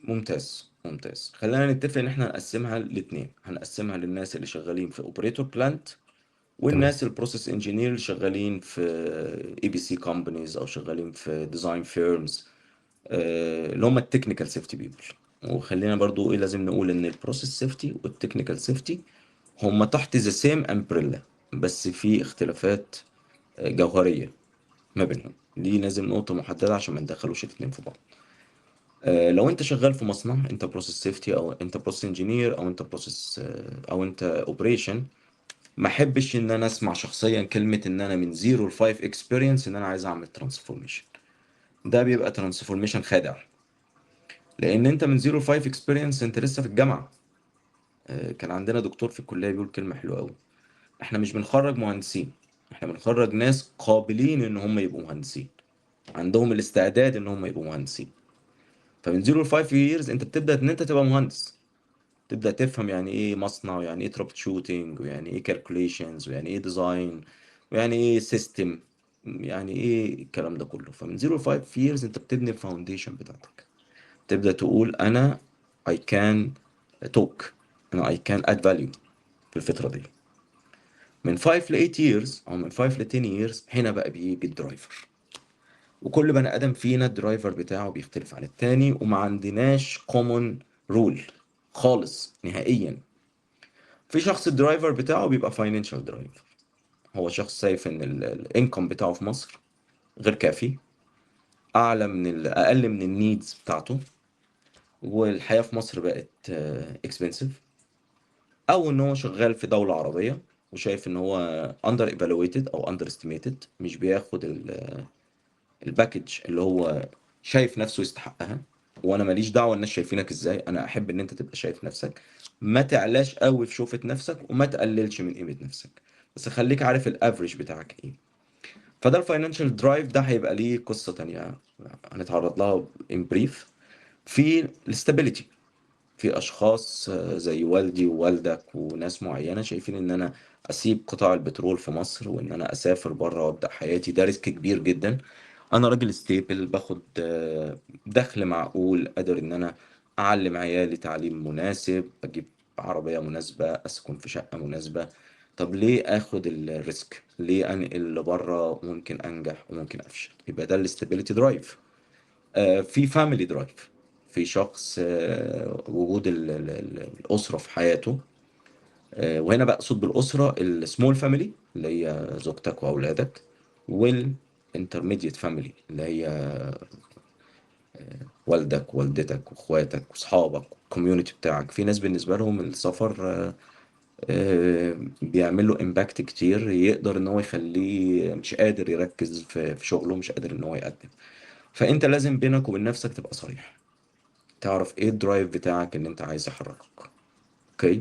ممتاز، ممتاز. خلينا نتفق ان احنا هنقسمها لاتنين، هنقسمها للناس اللي شغالين في operator plant والناس ال process engineer اللي شغالين في EPC companies او شغالين في design firms، اللي هم ال technical safety people. وخلينا برضو لازم نقول ان ال process safety وال technical safety هم تحت the same umbrella، بس في اختلافات جوهرية ما بينهم. دي لازم نقطة محددة عشان ما ندخلوش الاتنين في بعض. لو انت شغال في مصنع، انت process safety او انت process engineer او انت process، او انت operation، ما احبش ان انا اسمع شخصيا كلمة ان انا من 0 ل 5 experience ان انا عايز اعمل transformation. ده بيبقى transformation خادع، لان انت من 0 ل 5 experience انت لسه في الجامعة. كان عندنا دكتور في الكلية بيقول كلمة حلوة قوي، احنا مش بنخرج مهندسين، احنا بنخرج ناس قابلين ان هم يبقوا مهندسين، عندهم الاستعداد ان هم يبقوا مهندسين. فمن 0 ل 5 years انت بتبدا ان انت تبقى مهندس، تبدا تفهم يعني ايه مصنع، ويعني ايه troubleshooting، ويعني ايه calculations، ويعني ايه design، ويعني ايه system، يعني ايه الكلام ده كله. فمن 0 ل 5 years انت بتبني ال foundation بتاعتك، تبدا تقول انا I can talk، انا I can add value في الفترة دي. من 5 ل 8 years او من 5 ل 10 years هنا بقى بيجي ال driver، وكل بني ادم فينا ال driver بتاعه بيختلف عن التاني، وما عندناش common rule خالص نهائيا. في شخص ال driver بتاعه بيبقى financial driver، هو شخص شايف ان ال income بتاعه في مصر غير كافي، اعلى من اقل من ال needs بتاعته، والحياة في مصر بقت expensive، او ان هو شغال في دولة عربية وشايف ان هو under evaluated او under estimated، مش بياخد ال package اللي هو شايف نفسه يستحقها. وانا ماليش دعوه الناس شايفينك ازاي، انا احب ان انت تبقى شايف نفسك، ما تعلاش قوي في شوفة نفسك وما تقللش من قيمة نفسك، بس خليك عارف ال average بتاعك ايه. فده ال financial drive، ده هيبقى ليه قصة تانية هنتعرض لها in brief. في ال stability، في اشخاص زي والدي ووالدك وناس معينة شايفين ان انا اسيب قطاع البترول في مصر وان انا اسافر بره وابدا حياتي، ده risk كبير جدا. انا راجل stable، باخد دخل معقول، قادر ان انا اعلم عيالي تعليم مناسب، اجيب عربية مناسبة، اسكن في شقة مناسبة. طب ليه اخد ال risk؟ ليه انقل لبره؟ ممكن انجح وممكن افشل. يبقى ده ال stability drive. في family drive، في شخص وجود الأسرة في حياته، وهنا بقصد بالأسرة ال small family اللي هي زوجتك وأولادك، وال intermediate family اللي هي والدك ووالدتك واخواتك واصحابك وال community بتاعك. في ناس بالنسبة لهم السفر بيعمل له impact كتير، يقدر ان هو يخليه مش قادر يركز في شغله، مش قادر ان هو يقدم. فانت لازم بينك وبين نفسك تبقى صريح، تعرف ايه ال drive بتاعك اللي انت عايز يحركك. okay،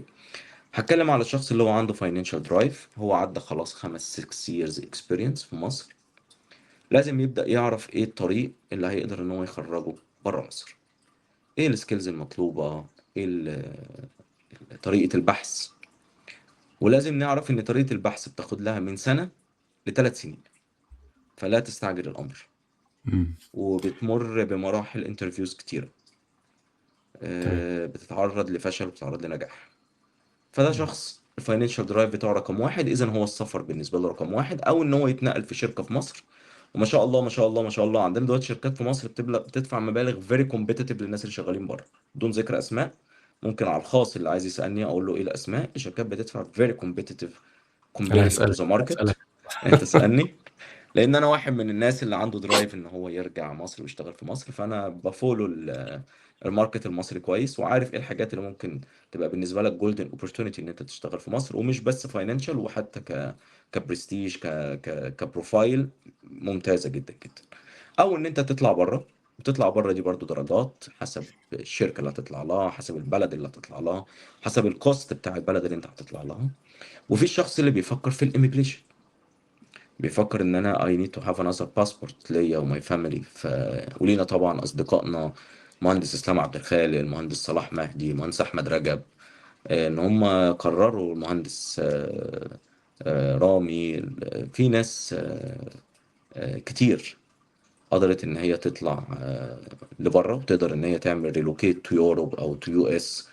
هتكلم على الشخص اللي هو عنده financial drive، هو عدى خلاص 5 6 years experience في مصر، لازم يبدأ يعرف ايه الطريق اللي هيقدر ان هو يخرجه بره مصر، ايه ال skills المطلوبة، ايه طريقة البحث. ولازم نعرف ان طريقة البحث بتاخد لها من سنة ل3 سنين، فلا تستعجل الامر. وبتمر بمراحل interviews كتيرة، بتتعرض لفشل وبتتعرض لنجاح. فده شخص ال financial drive بتاعه رقم 1، اذا هو السفر بالنسبة له رقم 1، او ان هو يتنقل في شركة في مصر. وما شاء الله ما شاء الله ما شاء الله عندنا دلوقتي شركات في مصر بتدفع مبالغ very competitive للناس اللي شغالين بره، بدون ذكر اسماء. ممكن على الخاص اللي عايز يسالني اقول له ايه الاسماء. الشركات بتدفع very competitive compared to the market. هسألك. انت تسالني لان انا واحد من الناس اللي عنده drive ان هو يرجع مصر ويشتغل في مصر، فانا ب follow ال market المصري كويس، وعارف ايه الحاجات اللي ممكن تبقى بالنسبة لك golden opportunity ان انت تشتغل في مصر، ومش بس financial، وحتى كبرستيج، ك ك ك profile ممتازة جدا جدا. او ان انت تطلع بره، وتطلع بره دي برضو درجات حسب الشركة اللي هتطلع لها، حسب البلد اللي هتطلع لها، حسب ال cost بتاع البلد اللي انت هتطلع لها. وفي الشخص اللي بيفكر في ال immigration، بيفكر ان انا I need to have another passport ليا و my family. ولينا طبعا اصدقائنا مهندس اسلام عبد الخالق، المهندس صلاح مهدي، المهندس احمد رجب، ان هم قرروا، المهندس رامي، في ناس كتير قدرت ان هي تطلع لبره، وتقدر ان هي تعمل relocate to Europe او to US،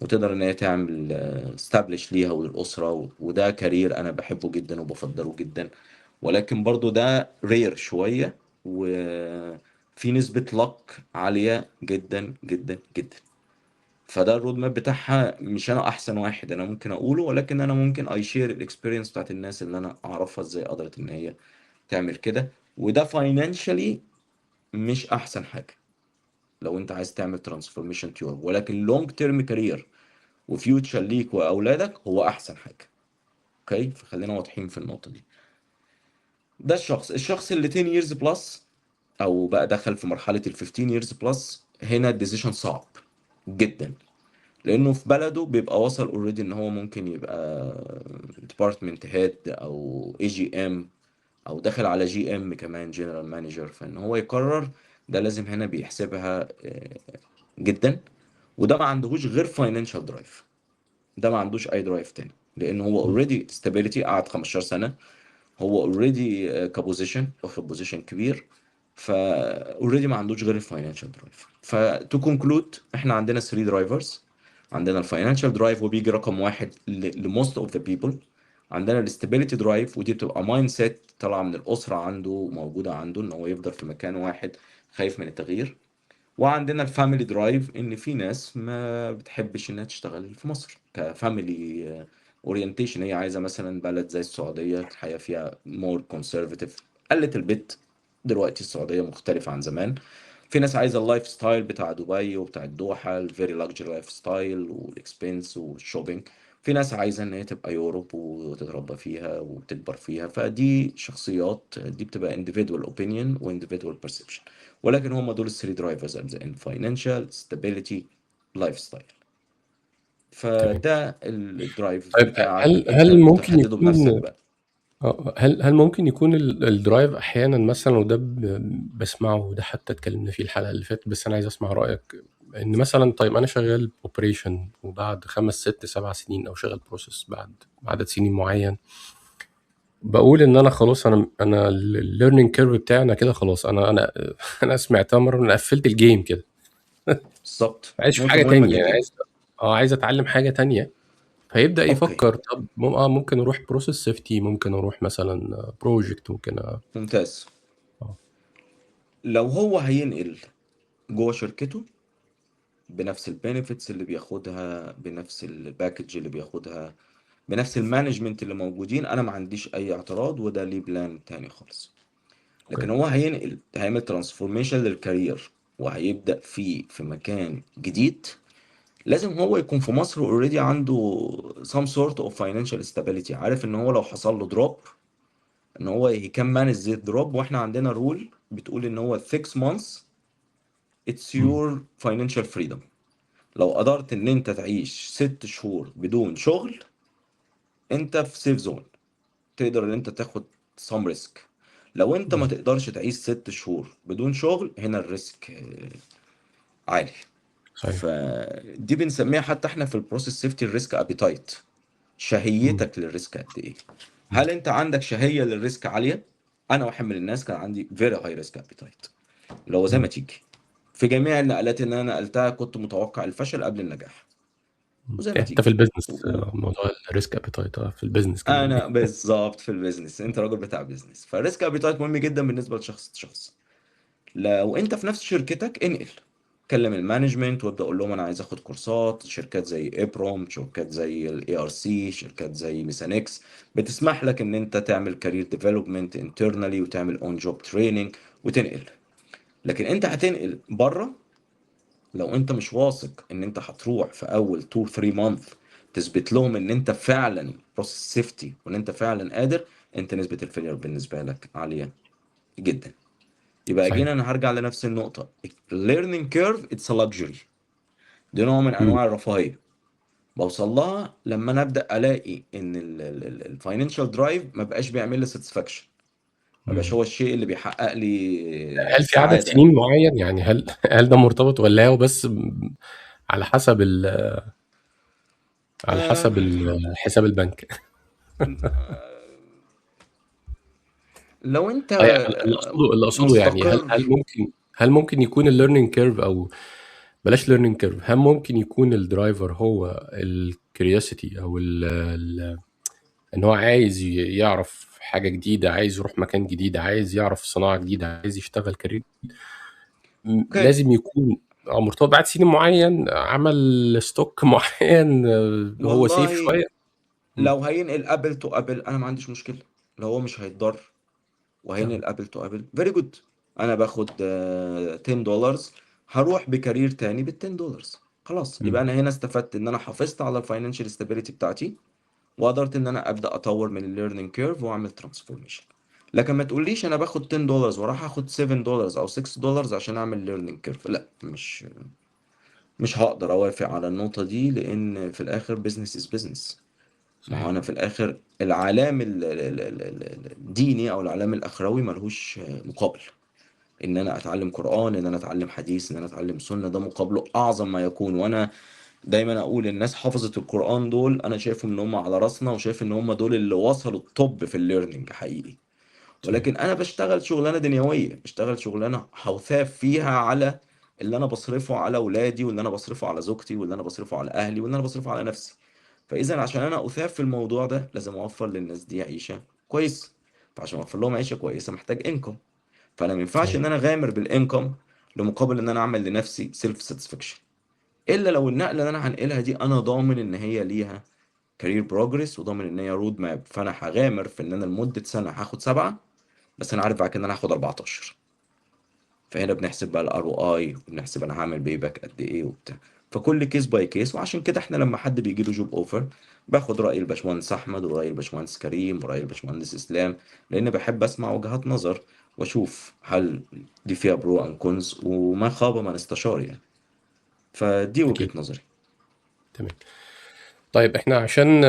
وتقدر ان هي تعمل establish ليها وللاسره. وده career انا بحبه جدا وبفضله جدا، ولكن برضو ده rare شوية، وفي نسبه luck عالية جدا جدا جدا. فده ال road map بتاعها، مش انا احسن واحد انا ممكن اقوله، ولكن انا ممكن I share ال experience بتاعت الناس اللي انا اعرفها ازاي قدرت ان هي تعمل كده. وده financially مش احسن حاجة لو انت عايز تعمل transformation to، ولكن long term career و future ليك واولادك هو احسن حاجة. okay، فخلينا واضحين في النقطة دي. ده الشخص اللي 10 years plus او بقى دخل في مرحلة ال 15 years plus، هنا ال decision صعب جدا، لانه في بلده بيبقى وصل already ان هو ممكن يبقى department head او AGM او داخل على GM كمان، general manager. فان هو يقرر ده لازم هنا بيحسبها جدا. وده ما عندهوش غير financial drive، ده ما عندوش اي drive تاني، لان هو already stability، قعد 15 سنة، هو already ك position واخد position كبير، ف already ما عندوش غير ال financial drive. ف to conclude، احنا عندنا 3 drivers. عندنا ال financial drive وبيجي رقم واحد ل most of the people. عندنا ال stability drive، ودي بتبقى mindset طالعه من الاسرة عنده، موجودة عنده، ان هو يفضل في مكان واحد، خايف من التغيير. وعندنا ال family drive، ان في ناس ما بتحبش انها تشتغل في مصر ك family orientation، هي عايزه مثلا بلد زي السعودية الحياة فيها more conservative، قلت البيت دلوقتي السعودية مختلفة عن زمان. في ناس عايزه ال lifestyle بتاع دبي وبتاع الدوحة، ال very luxury lifestyle وال expense وال shopping. في ناس عايزه ان هي تبقى Europe وتتربى فيها وتكبر فيها. فدي شخصيات، دي بتبقى individual opinion و individual perception، ولكن هم دول ال three drivers at the end: financial، stability، lifestyle. فده ال drive طيب، بتاعك هل انت هل ممكن بتحدده بنفسك يكون بقى. هل ممكن يكون ال drive احيانا مثلا، وده بسمعه وده حتى اتكلمنا فيه الحلقة اللي فاتت، بس انا عايز اسمع رايك، ان مثلا طيب انا شغال operation وبعد 5 6 7 سنين، او شغال process بعد عدد سنين معين، بقول ان انا خلاص انا ال learning curve بتاعي انا كده خلاص، انا سمعتها مره، انا قفلت ال game كده. بالظبط. عايز اشوف نقطة حاجة مهمة تانية يعني، جدا. عايز اتعلم حاجة تانية، فيبدا يفكر طب ممكن اروح process safety، ممكن اروح مثلا project، ممكن ممتاز. لو هو هينقل جوه شركته بنفس ال benefits اللي بياخدها، بنفس ال package اللي بياخدها، بنفس ال management اللي موجودين، انا ما عنديش اي اعتراض، وده ليه plan تاني خالص. لكن هو هينقل، هيعمل transformation لل career وهيبدأ فيه في مكان جديد، لازم هو يكون في مصر already عنده some sort of financial stability، عارف ان هو لو حصل له drop ان هو he can manage the drop. واحنا عندنا rule بتقول ان هو 6 months it's your financial freedom. لو قدرت ان انت تعيش 6 شهور بدون شغل، انت في safe zone، تقدر ان انت تاخد some risk. لو انت ما تقدرش تعيش 6 شهور بدون شغل، هنا ال risk عالي. فدي بنسميها حتى احنا في ال process safety ال risk appetite، شهيتك لل risk قد ايه. هل انت عندك شهية لل risk عاليه؟ انا واحد من الناس كان عندي very high risk appetite، اللي هو زي ما تيجي في جميع النقلات اللي انا نقلتها كنت متوقع الفشل قبل النجاح، وزي ما انت تيجي. في ال business موضوع ال risk appetite في ال business كمان. انا بالظبط في ال business، انت راجل بتاع business، فال risk appetite مهم جدا بالنسبة لشخص شخص. لو انت في نفس شركتك، انقل، كلم ال management وابدا اقول لهم انا عايز اخد كورسات. شركات زي ابروم، شركات زي ال ARC، شركات زي ميسانكس بتسمح لك ان انت تعمل career development internally وتعمل on job training وتنقل. لكن انت هتنقل بره، لو انت مش واثق ان انت هتروح في اول 2 3 month تثبت لهم ان انت فعلا process safety وان انت فعلا قادر، انت نسبة ال failure بالنسبة لك عالية جدا. يبقى again انا هرجع لنفس النقطة: learning curve it's a luxury، دي نوع من انواع الرفاهية بوصل لها لما انا ابدا الاقي ان ال financial drive ما بقاش بيعمل لي satisfaction، ما بقاش هو الشيء اللي بيحقق لي هل في عدد سعادة. سنين معين يعني؟ هل ده مرتبط ولا هو بس على حسب حساب البنك؟ لو انت اللي اقصده يعني هل مستقر. هل ممكن يكون ال learning curve، او بلاش learning curve، هل ممكن يكون ال driver هو ال curiosity او ال ال ان هو عايز يعرف حاجة جديده، عايز يروح مكان جديد، عايز يعرف صناعة جديده، عايز يشتغل career لازم يكون مرتبط بعد سنين معين، عمل stock معين، هو safe والله شويه؟ لو هينقل apple to apple انا ما عنديش مشكله، لو هو مش هيتضر وهينقل apple to apple، very good. انا باخد 10 دولار، هروح ب career تاني بال 10 دولار، خلاص. يبقى انا هنا استفدت ان انا حافظت على ال financial stability بتاعتي. وقدرت ان انا ابدا اطور من ال learning curve واعمل transformation. لكن ما تقوليش انا باخد $10 وراح اخد $7 او $6 عشان اعمل learning curve، لا، مش هقدر اوافق على النقطة دي، لان في الاخر business is business. ما هو صحيح. انا في الاخر العلام الديني او العلام الاخروي ملهوش مقابل. ان انا اتعلم قرآن، ان انا اتعلم حديث، ان انا اتعلم سنة، ده مقابله اعظم ما يكون. وانا دايما اقول الناس حفظت القرآن دول انا شايفهم ان هم على راسنا، وشايف ان هم دول اللي وصلوا ال top في ال learning حقيقي. ولكن انا بشتغل شغلانة دنيوية، بشتغل شغلانة هثاب فيها على اللي انا بصرفه على اولادي، واللي انا بصرفه على زوجتي، واللي انا بصرفه على اهلي، واللي انا بصرفه على نفسي. فاذا عشان انا اثاب في الموضوع ده لازم اوفر للناس دي عيشه كويسة، فعشان اوفر لهم عيشه كويسة محتاج income. فانا ما ينفعش ان انا غامر بال income لمقابل ان انا اعمل لنفسي self satisfaction، الا لو النقلة اللي انا هنقلها دي انا ضامن ان هي ليها career progress، وضامن ان هي road map. فانا هغامر في ان انا لمدة سنة هاخد 7، بس انا عارف بعد كده ان انا هاخد 14. فهنا بنحسب بقى ال ROI، وبنحسب انا هعمل payback قد ايه وبتاع، فكل case by case. وعشان كده احنا لما حد بيجي له job offer باخد راي الباشمهندس احمد، وراي الباشمهندس كريم، وراي الباشمهندس اسلام، لان بحب اسمع وجهات نظر واشوف هل دي فيها pros and cons، وما خاب من استشار يعني. فدي وجهة نظري. تمام. طيب احنا عشان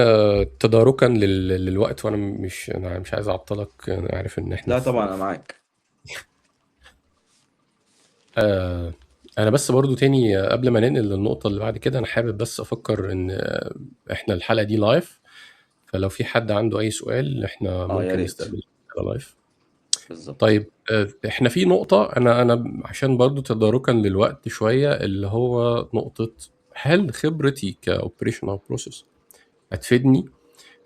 تداركا للوقت، وانا مش عايز اعطلك، انا عارف ان احنا لا طبعا انا معاك. انا بس برضو تاني، قبل ما ننقل للنقطة اللي بعد كده، انا حابب بس افكر ان احنا الحلقة دي live، فلو في حد عنده اي سؤال احنا يا ممكن ريت. نستقبله على live. بالظبط. طيب احنا في نقطة، انا عشان برضو تداركا للوقت شوية، اللي هو نقطة هل خبرتي ك operation او process هتفيدني؟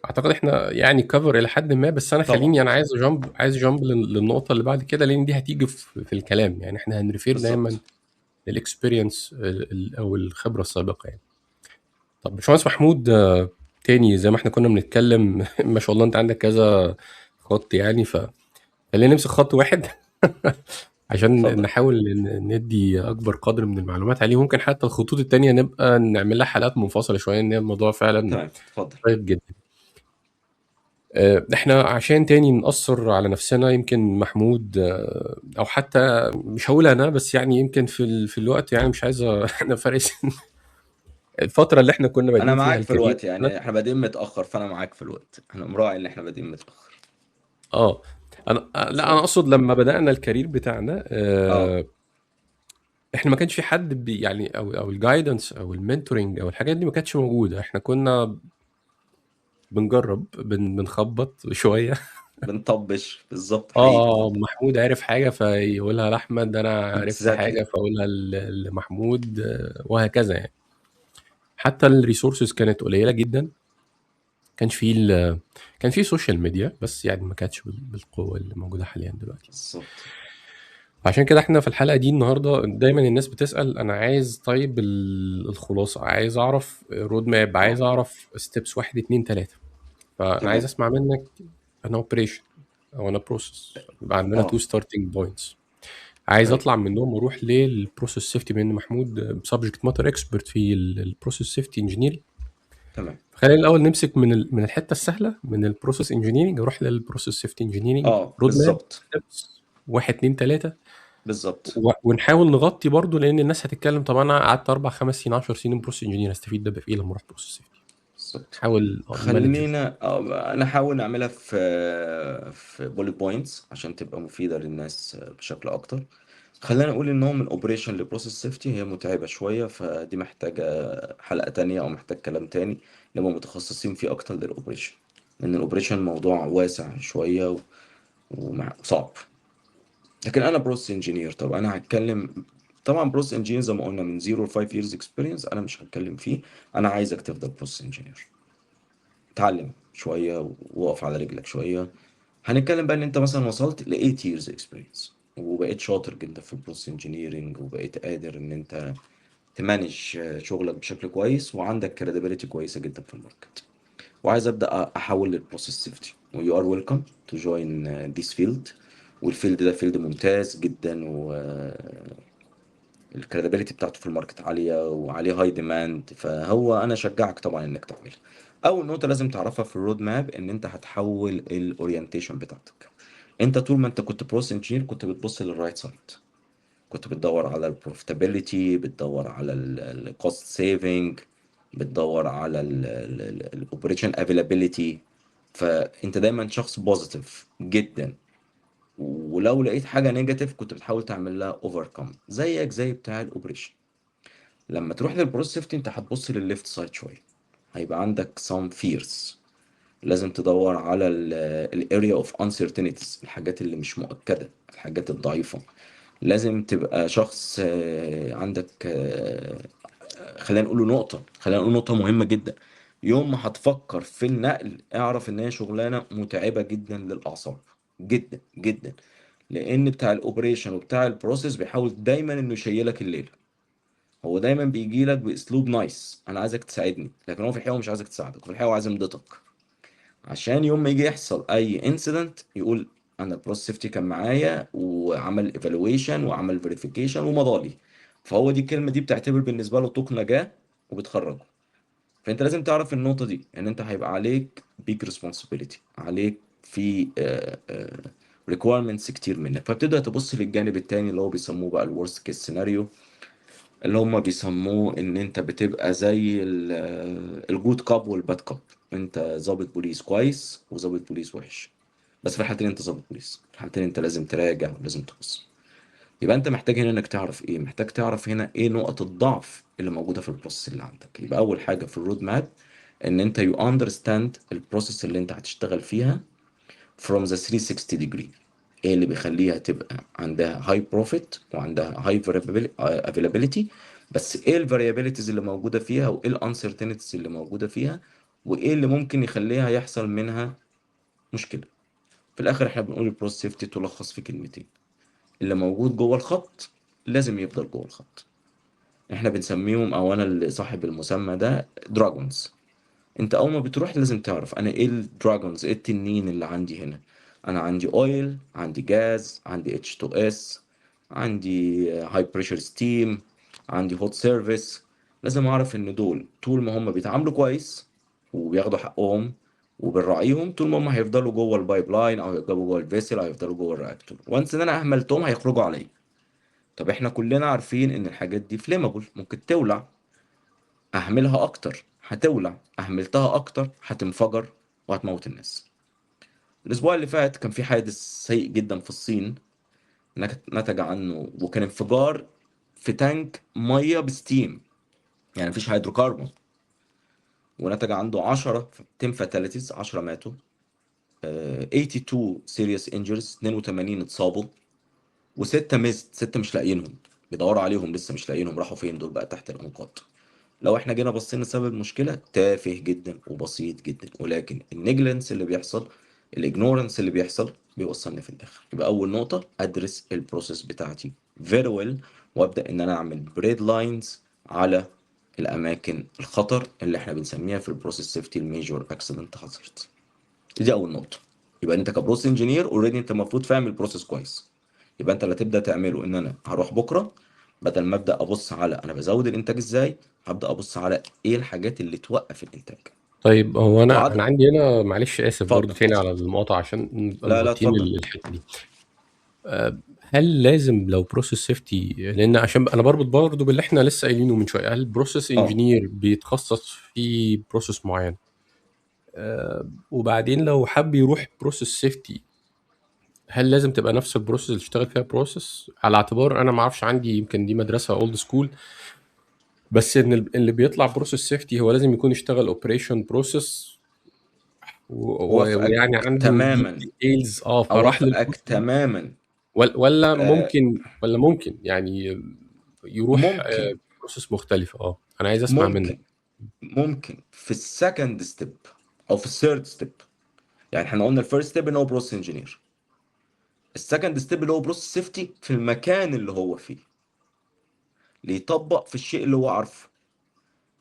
اعتقد احنا cover الى حد ما، بس انا خليني، انا عايز jump للنقطة اللي بعد كده، لان دي هتيجي في الكلام. احنا هن refer دايما لل experience او الخبرة السابقة يعني. طب باشمهندس محمود، تاني زي ما احنا كنا بنتكلم ما شاء الله انت عندك كذا خط يعني، ف خلينا نمسك خط واحد عشان نحاول ندي اكبر قدر من المعلومات عليه. ممكن حتى الخطوط التانية نبقى نعمل لها حلقات منفصلة شوية، ان الموضوع فعلا تمام، اتفضل. طيب جدا. احنا عشان تاني نقصر على نفسنا، يمكن محمود، او حتى مش هقول انا، بس يمكن في الوقت، مش عايز احنا فرق سن. الفترة اللي احنا كنا بادئين انا فيها معاك في ال career. الوقت، احنا بادئين متأخر، فانا معاك في الوقت، احنا مراعي ان احنا بادئين متأخر. لا، انا اقصد لما بدأنا ال career بتاعنا، احنا ما كانش في حد بي يعني، او ال guidance او ال mentoring او الحاجات دي ما كانتش موجودة. احنا كنا بنجرب، بنخبط شوية. بنطبش بالظبط. حقيقي. محمود عرف حاجة فيقولها لأحمد، أنا عرفت حاجة فأقولها لمحمود، وهكذا يعني. حتى ال resources كانت قليلة جدا، كان في social media، بس ما كانتش بالقوة اللي موجودة حاليا دلوقتي. عشان كده احنا في الحلقة دي النهاردة دايما الناس بتسأل أنا عايز طيب الخلاصة، عايز أعرف road map، عايز أعرف steps 1 2 3. فأنا عايز أسمع منك أنا operation أو أنا process، يبقى عندنا 2 starting points. عايز أطلع منهم وأروح لل process safety، بأن محمود subject matter expert في ال process safety engineering. خلينا الأول نمسك من الحتة السهلة، من ال process engineering نروح لل process safety engineering. road map، steps 1 2 3. ونحاول نغطي برضو، لأن الناس هتتكلم طب أنا قعدت 4 5 سنين 10 سنين process engineer، هستفيد ده بإيه لما أروح process safety؟ حاول manage. نحاول نعملها في bullet points عشان تبقى مفيدة للناس بشكل أكتر. خلينا نقول إن هو من operation ل process safety هي متعبة شوية، فدي محتاجة حلقة تانية أو محتاج كلام تاني نبقى متخصصين فيه أكتر لل operation، لأن ال operation موضوع واسع شوية وصعب. لكن أنا process engineer، طب أنا هتكلم طبعا process engineer زي ما قلنا من 0 ل 5 years experience أنا مش هتكلم فيه. أنا عايزك تفضل process engineer، اتعلم شوية ووقف على رجلك شوية. هنتكلم بقى إن أنت مثلا وصلت ل 8 years experience وبقيت شاطر جدا في ال process engineering، وبقيت قادر إن أنت ت manage شغلك بشكل كويس، وعندك credibility كويسة جدا في ال market، وعايز أبدأ أحول لل process safety، و you are welcome to join this field. وال field ده field ممتاز جدا، و ال credibility بتاعته في ال market عالية وعليه high demand، فهو أنا أشجعك طبعا إنك تعملها. اول نقطة لازم تعرفها في ال road map ان انت هتحول ال orientation بتاعتك. انت طول ما انت كنت process engineer كنت بتبص لل right side، كنت بتدور على ال profitability، بتدور على ال cost saving، بتدور على ال operation availability. فانت دايما شخص positive جدا، ولو لقيت حاجة negative كنت بتحاول تعمل لها overcome، زيك زي بتاع ال operation. لما تروح لل process safety انت هتبص للل left side شويه، هيبقى عندك some fears، لازم تدور على ال area of uncertainties، الحاجات اللي مش مؤكده، الحاجات الضعيفه. لازم تبقى شخص عندك خلينا نقول نقطة مهمة جدا. يوم ما هتفكر في النقل اعرف ان هي شغلانة متعبة جدا للأعصاب، جدا جدا، لان بتاع ال operation وبتاع ال process بيحاول دايما انه يشيلك الليلة. هو دايما بيجي لك باسلوب nice، انا عايزك تساعدني، لكن هو في الحقيقة هو مش عايزك تساعدك، في الحقيقة هو عايز يمضتك، عشان يوم ما يجي يحصل اي incident يقول انا ال process safety كان معايا وعمل evaluation وعمل verification ومضالي. فهو دي الكلمة دي بتعتبر بالنسبة له طوق نجاه وبتخرجه. فانت لازم تعرف النقطة دي، ان انت هيبقى عليك big responsibility، عليك في requirements كتير منك. فبتبدا تبص للجانب التاني اللي هو بيسموه بقى ال worst case scenario، اللي هم بيسموه ان انت بتبقى زي ال good cop وال bad cop. انت ضابط بوليس كويس وظابط بوليس وحش، بس في الحالتين انت ضابط بوليس، في الحالتين انت لازم تراجع ولازم تبص. يبقى انت محتاج هنا انك تعرف ايه، محتاج تعرف هنا ايه نقط الضعف اللي موجودة في ال process اللي عندك. يبقى اول حاجة في ال road map ان انت you understand ال process اللي انت هتشتغل فيها from the 360 degree، ايه اللي بيخليها تبقى عندها high profit وعندها high availability، بس ايه ال variabilities اللي موجودة فيها، وايه ال uncertainties اللي موجودة فيها، وايه اللي ممكن يخليها يحصل منها مشكلة. في الاخر احنا بنقول ال process safety تلخص في كلمتين: اللي موجود جوه الخط لازم يفضل جوه الخط. احنا بنسميهم، او انا اللي صاحب المسمى ده، dragons. انت اول ما بتروح لازم تعرف انا ايه ال dragons، ايه التنين اللي عندي هنا. انا عندي oil، عندي جاز، عندي H2S، عندي high pressure steam، عندي hot service. لازم اعرف ان دول طول ما هم بيتعاملوا كويس وبياخدوا حقهم وبنراعيهم، طول ما هم هيفضلوا جوه ال pipeline او هيفضلوا جوه ال vessel او هيفضلوا جوه ال reactor. once ان انا اهملتهم هيخرجوا عليا. طب احنا كلنا عارفين ان الحاجات دي flammable، ممكن تولع. اهملها اكتر هتولع، اهملتها اكتر هتنفجر وهتموت الناس. الاسبوع اللي فات كان في حادث سيء جدا في الصين، نتج عنه وكان انفجار في tank مية ب steam، يعني مفيش هيدروكربون، ونتج عنده 10 10 fatalities، 10 ماتوا، 82 serious injuries، 82 اتصابوا، وستة missed، ستة مش لاقيينهم، بيدوروا عليهم لسه مش لاقيينهم، راحوا فين دول بقى؟ تحت الانقاض. لو احنا جينا بصينا سبب المشكلة تافه جدا وبسيط جدا، ولكن ال negligence اللي بيحصل، ال ignorance اللي بيحصل، بيوصلني في الاخر. يبقى اول نقطة ادرس ال process بتاعتي very well، وابدا ان انا اعمل red lines على الاماكن الخطر اللي احنا بنسميها في ال process safety ال major accident hazard. دي اول نقطة. يبقى انت ك process engineer already انت المفروض فاهم ال process كويس. يبقى انت اللي تبدا تعمله ان انا هروح بكره بدل ما ابدا ابص على انا بزود الانتاج ازاي، هبدا ابص على ايه الحاجات اللي توقف الانتاج. طيب هو انا وعد انا عندي هنا، معلش اسف برضو اتفضل. تاني على المقاطعة عشان نبقى لا لا مغطيين اتفضل. الحتة دي. هل لازم لو process safety، لان عشان انا بربط برضو باللي احنا لسه قايلينه من شوية، هل process engineer بيتخصص في process معين، وبعدين لو حب يروح process safety هل لازم تبقى نفس ال process اللي اشتغل فيها process؟ على اعتبار انا ما اعرفش، عندي يمكن دي مدرسه old school، بس ان اللي بيطلع process safety هو لازم يكون اشتغل operation process ويعني عنده تماما details، فراح اوافقك تماما. ولا ممكن، ولا ممكن يعني يروح ممكن. process مختلفة. انا عايز اسمع منك. ممكن في ال second step او في ال third step. يعني احنا قلنا ال first step ان هو process engineer، ال second step اللي هو process safety في المكان اللي هو فيه، ليطبق في الشيء اللي هو عارفه.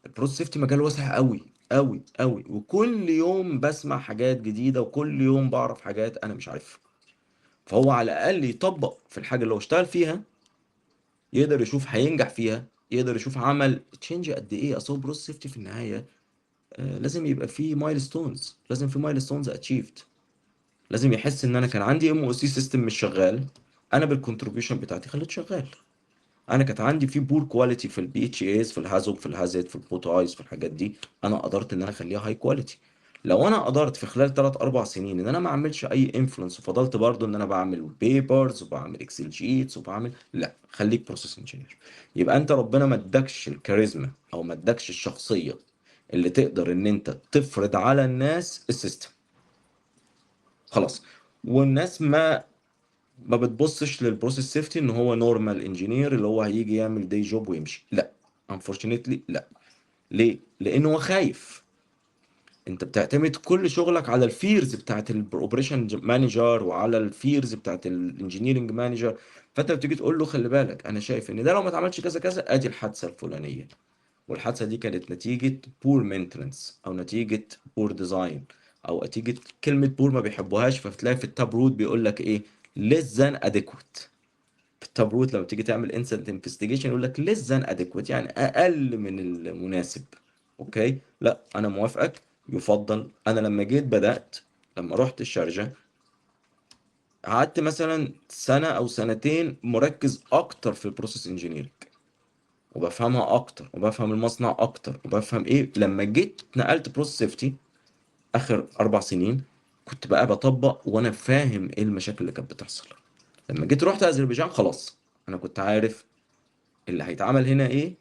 ال process safety مجال واسع قوي قوي قوي، وكل يوم بسمع حاجات جديدة وكل يوم بعرف حاجات انا مش عارفها. فهو على الاقل يطبق في الحاجة اللي هو اشتغل فيها، يقدر يشوف هينجح فيها، يقدر يشوف عمل change قد ايه. اصل هو process safety في النهاية لازم يبقى في milestones، لازم في milestones achieved، لازم يحس ان انا كان عندي MOC system مش شغال، انا بال contribution بتاعتي خليته شغال. انا كانت عندي في poor quality في ال BHAs، في ال HAZOP، في ال HAZID، في ال bowties، في الحاجات دي، انا قدرت ان انا اخليها high quality. لو انا قدرت في خلال 3 4 سنين ان انا ما اعملش اي influence، وفضلت برضو ان انا بعمل papers وبعمل Excel sheets وبعمل، لا، خليك process engineer. يبقى انت ربنا ما ادكش الكاريزما او ما ادكش الشخصية اللي تقدر ان انت تفرض على الناس ال system، خلاص. والناس ما بتبصش لل process safety ان هو normal engineer اللي هو هيجي يعمل day job ويمشي، لا، unfortunately لا. ليه؟ لانه هو خايف. انت بتعتمد كل شغلك على ال fears بتاعت ال operation manager وعلى ال fears بتاعت ال engineering manager. فانت بتيجي تقول له خلي بالك، انا شايف ان ده لو ما اتعملش كذا كذا، ادي الحادثة الفلانية، والحادثه دي كانت نتيجة poor maintenance او نتيجة poor design او نتيجة كلمة poor ما بيحبوهاش، فتلاقي في ال TapRooT بيقول لك ايه؟ less than adequate. في ال TapRooT لما تيجي تعمل incident investigation يقول لك less than adequate، يعني اقل من المناسب. okay، لا انا موافقك، يفضل. انا لما جيت بدات، لما رحت الشارجه قعدت مثلا سنة او سنتين مركز اكتر في ال process engineering، وبفهمها اكتر، وبفهم المصنع اكتر، وبفهم ايه. لما جيت نقلت process safety اخر 4 سنين كنت بقى بطبق وانا فاهم ايه المشاكل اللي كانت بتحصل. لما جيت رحت اذربيجان خلاص انا كنت عارف اللي هيتعمل هنا ايه،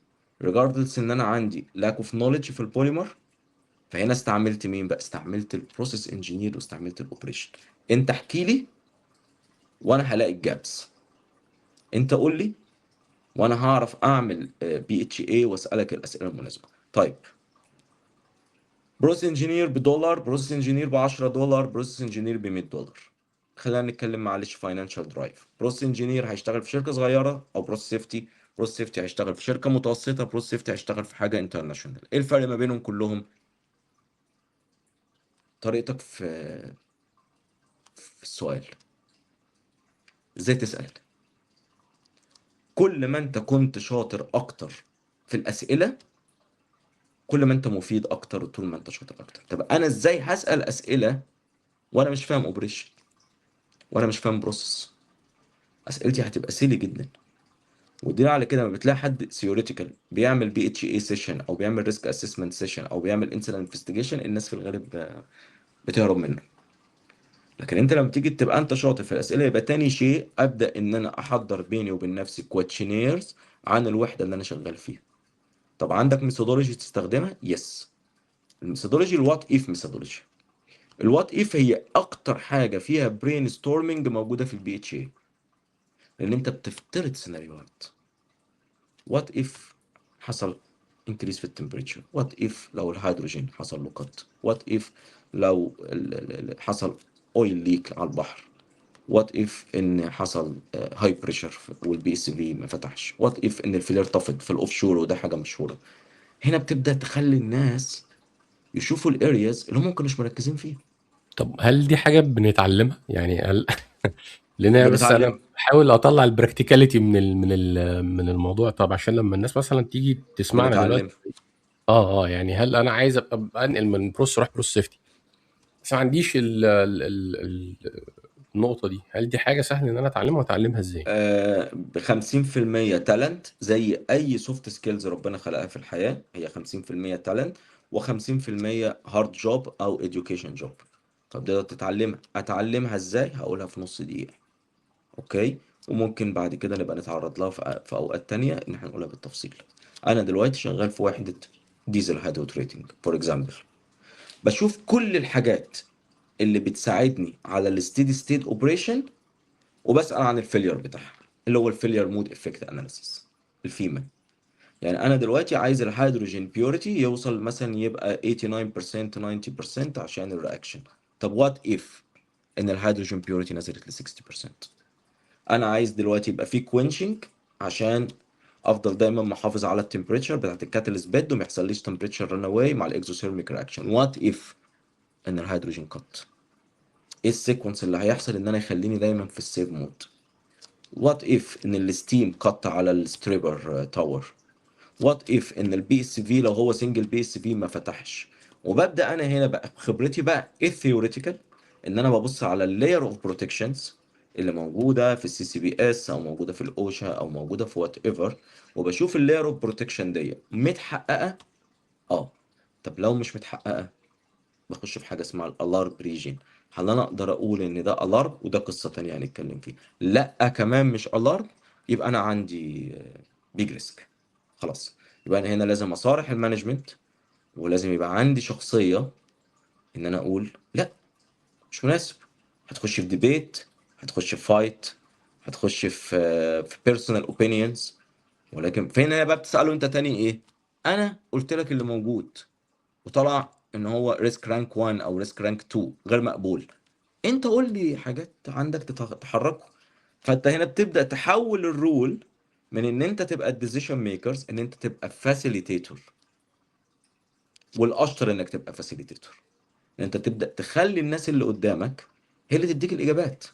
regardless ان انا عندي lack of knowledge في البوليمر. فهنا استعملت مين بقى؟ استعملت ال process engineer واستعملت ال operation. انت احكي لي وانا هلاقي ال gaps، انت قول لي وانا هعرف اعمل BHA واسالك الاسئلة المناسبة. طيب، process engineer بدولار، process engineer ب 10 دولار، process engineer ب 100 دولار. خلينا نتكلم معلش financial drive. process engineer هيشتغل في شركة صغيرة او process safety، process safety هيشتغل في شركة متوسطه، process safety هيشتغل في حاجة international. ايه الفرق ما بينهم كلهم؟ طريقتك في السؤال، ازاي تسأل. كل ما انت كنت شاطر اكتر في الاسئلة، كل ما انت مفيد اكتر، وطول ما انت شاطر اكتر. طب انا ازاي هسأل اسئلة وانا مش فاهم operation وانا مش فاهم process؟ اسئلتي هتبقى silly جدا. ودي على كده لما بتلاقي حد theoretical بيعمل BHA session او بيعمل risk assessment session او بيعمل incident investigation، الناس في الغالب بتهرب منه. لكن انت لما تيجي تبقى انت شاطر في الاسئله، يبقى تاني شيء ابدا ان انا احضر بيني وبين نفسي questionnaires عن الوحدة اللي انا شغال فيها. طب عندك methodology تستخدمها؟ yes. ال methodology ال what if methodology. ال what if هي اكتر حاجة فيها brainstorming موجودة في ال BHA، لان انت بتفترض سيناريوهات. what if حصل increase في ال temperature، what if لو الهيدروجين حصل له cut، what if لو حصل oil leak على البحر، what if ان حصل high pressure وال PSV ما فتحش، what if ان ال flare طفت في ال offshore، وده حاجة مشهوره. هنا بتبدا تخلي الناس يشوفوا ال areas اللي هم ممكن مش مركزين فيها. طب هل دي حاجة بنتعلمها؟ يعني هل لان أنا بس انا بنتعلم. بحاول اطلع ال practicality من الموضوع. طب عشان لما الناس مثلا تيجي تسمعنا دلوقتي بنتعلم. يعني هل انا عايز ابقى انقل من process اروح process safety، بس ما عنديش النقطة دي، هل دي حاجة سهل ان انا اتعلمها واتعلمها ازاي؟ ب 50% talent زي اي soft skills ربنا خلقها في الحياه، هي 50% talent و50% hard job او education job. طب تقدر تتعلمها. اتعلمها ازاي؟ هقولها في نص دقيقه، okay؟ وممكن بعد كده نبقى نتعرض لها في اوقات تانية ان احنا نقولها بالتفصيل. انا دلوقتي شغال في وحده diesel hydrotreating for example، بشوف كل الحاجات اللي بتساعدني على ال steady state operation، وبسأل عن ال failure بتاعها اللي هو ال failure mode effect analysis، ال FMEA. يعني انا دلوقتي عايز ال hydrogen purity يوصل مثلا يبقى 89% 90% عشان ال reaction. طب what if ان ال hydrogen purity نزلت ل 60%؟ انا عايز دلوقتي يبقى في quenching عشان افضل دايما محافظ على ال temperature بتاعت ال catalyst bed وما يحصليش temperature runaway مع ال exothermic reaction. what if ان ال hydrogen cut؟ ايه ال sequence اللي هيحصل ان انا يخليني دايما في ال safe mode؟ what if ان ال steam cut على ال stripper tower؟ what if ان ال PSV لو هو single PSV ما فتحش؟ وببدا انا هنا بقى بخبرتي بقى ايه ال theoretical، ان انا ببص على ال layer of protections اللي موجودة في ال CCPS او موجودة في ال OSHA او موجودة في whatever، وبشوف ال layer of protection دي متحققه. اه، طب لو مش متحققه بخش في حاجة اسمها ال alarm region. هل انا اقدر اقول ان ده alarm؟ وده قصة تانية هنتكلم فيه. لا كمان مش alarm، يبقى انا عندي big risk. خلاص، يبقى انا هنا لازم اصارح ال management، ولازم يبقى عندي شخصية ان انا اقول لا مش مناسب. هتخش في debate، هتخش في fight، هتخش في personal opinions. ولكن فين هنا بقى بتساله انت تاني ايه؟ انا قلت لك اللي موجود وطلع ان هو risk rank 1 او risk rank 2 غير مقبول، انت قول لي حاجات عندك تحركه. فانت هنا بتبدا تحول ال role من ان انت تبقى ال decision makers ان انت تبقى facilitator. والاشطر انك تبقى facilitator، ان انت تبدا تخلي الناس اللي قدامك هي اللي تديك الاجابات،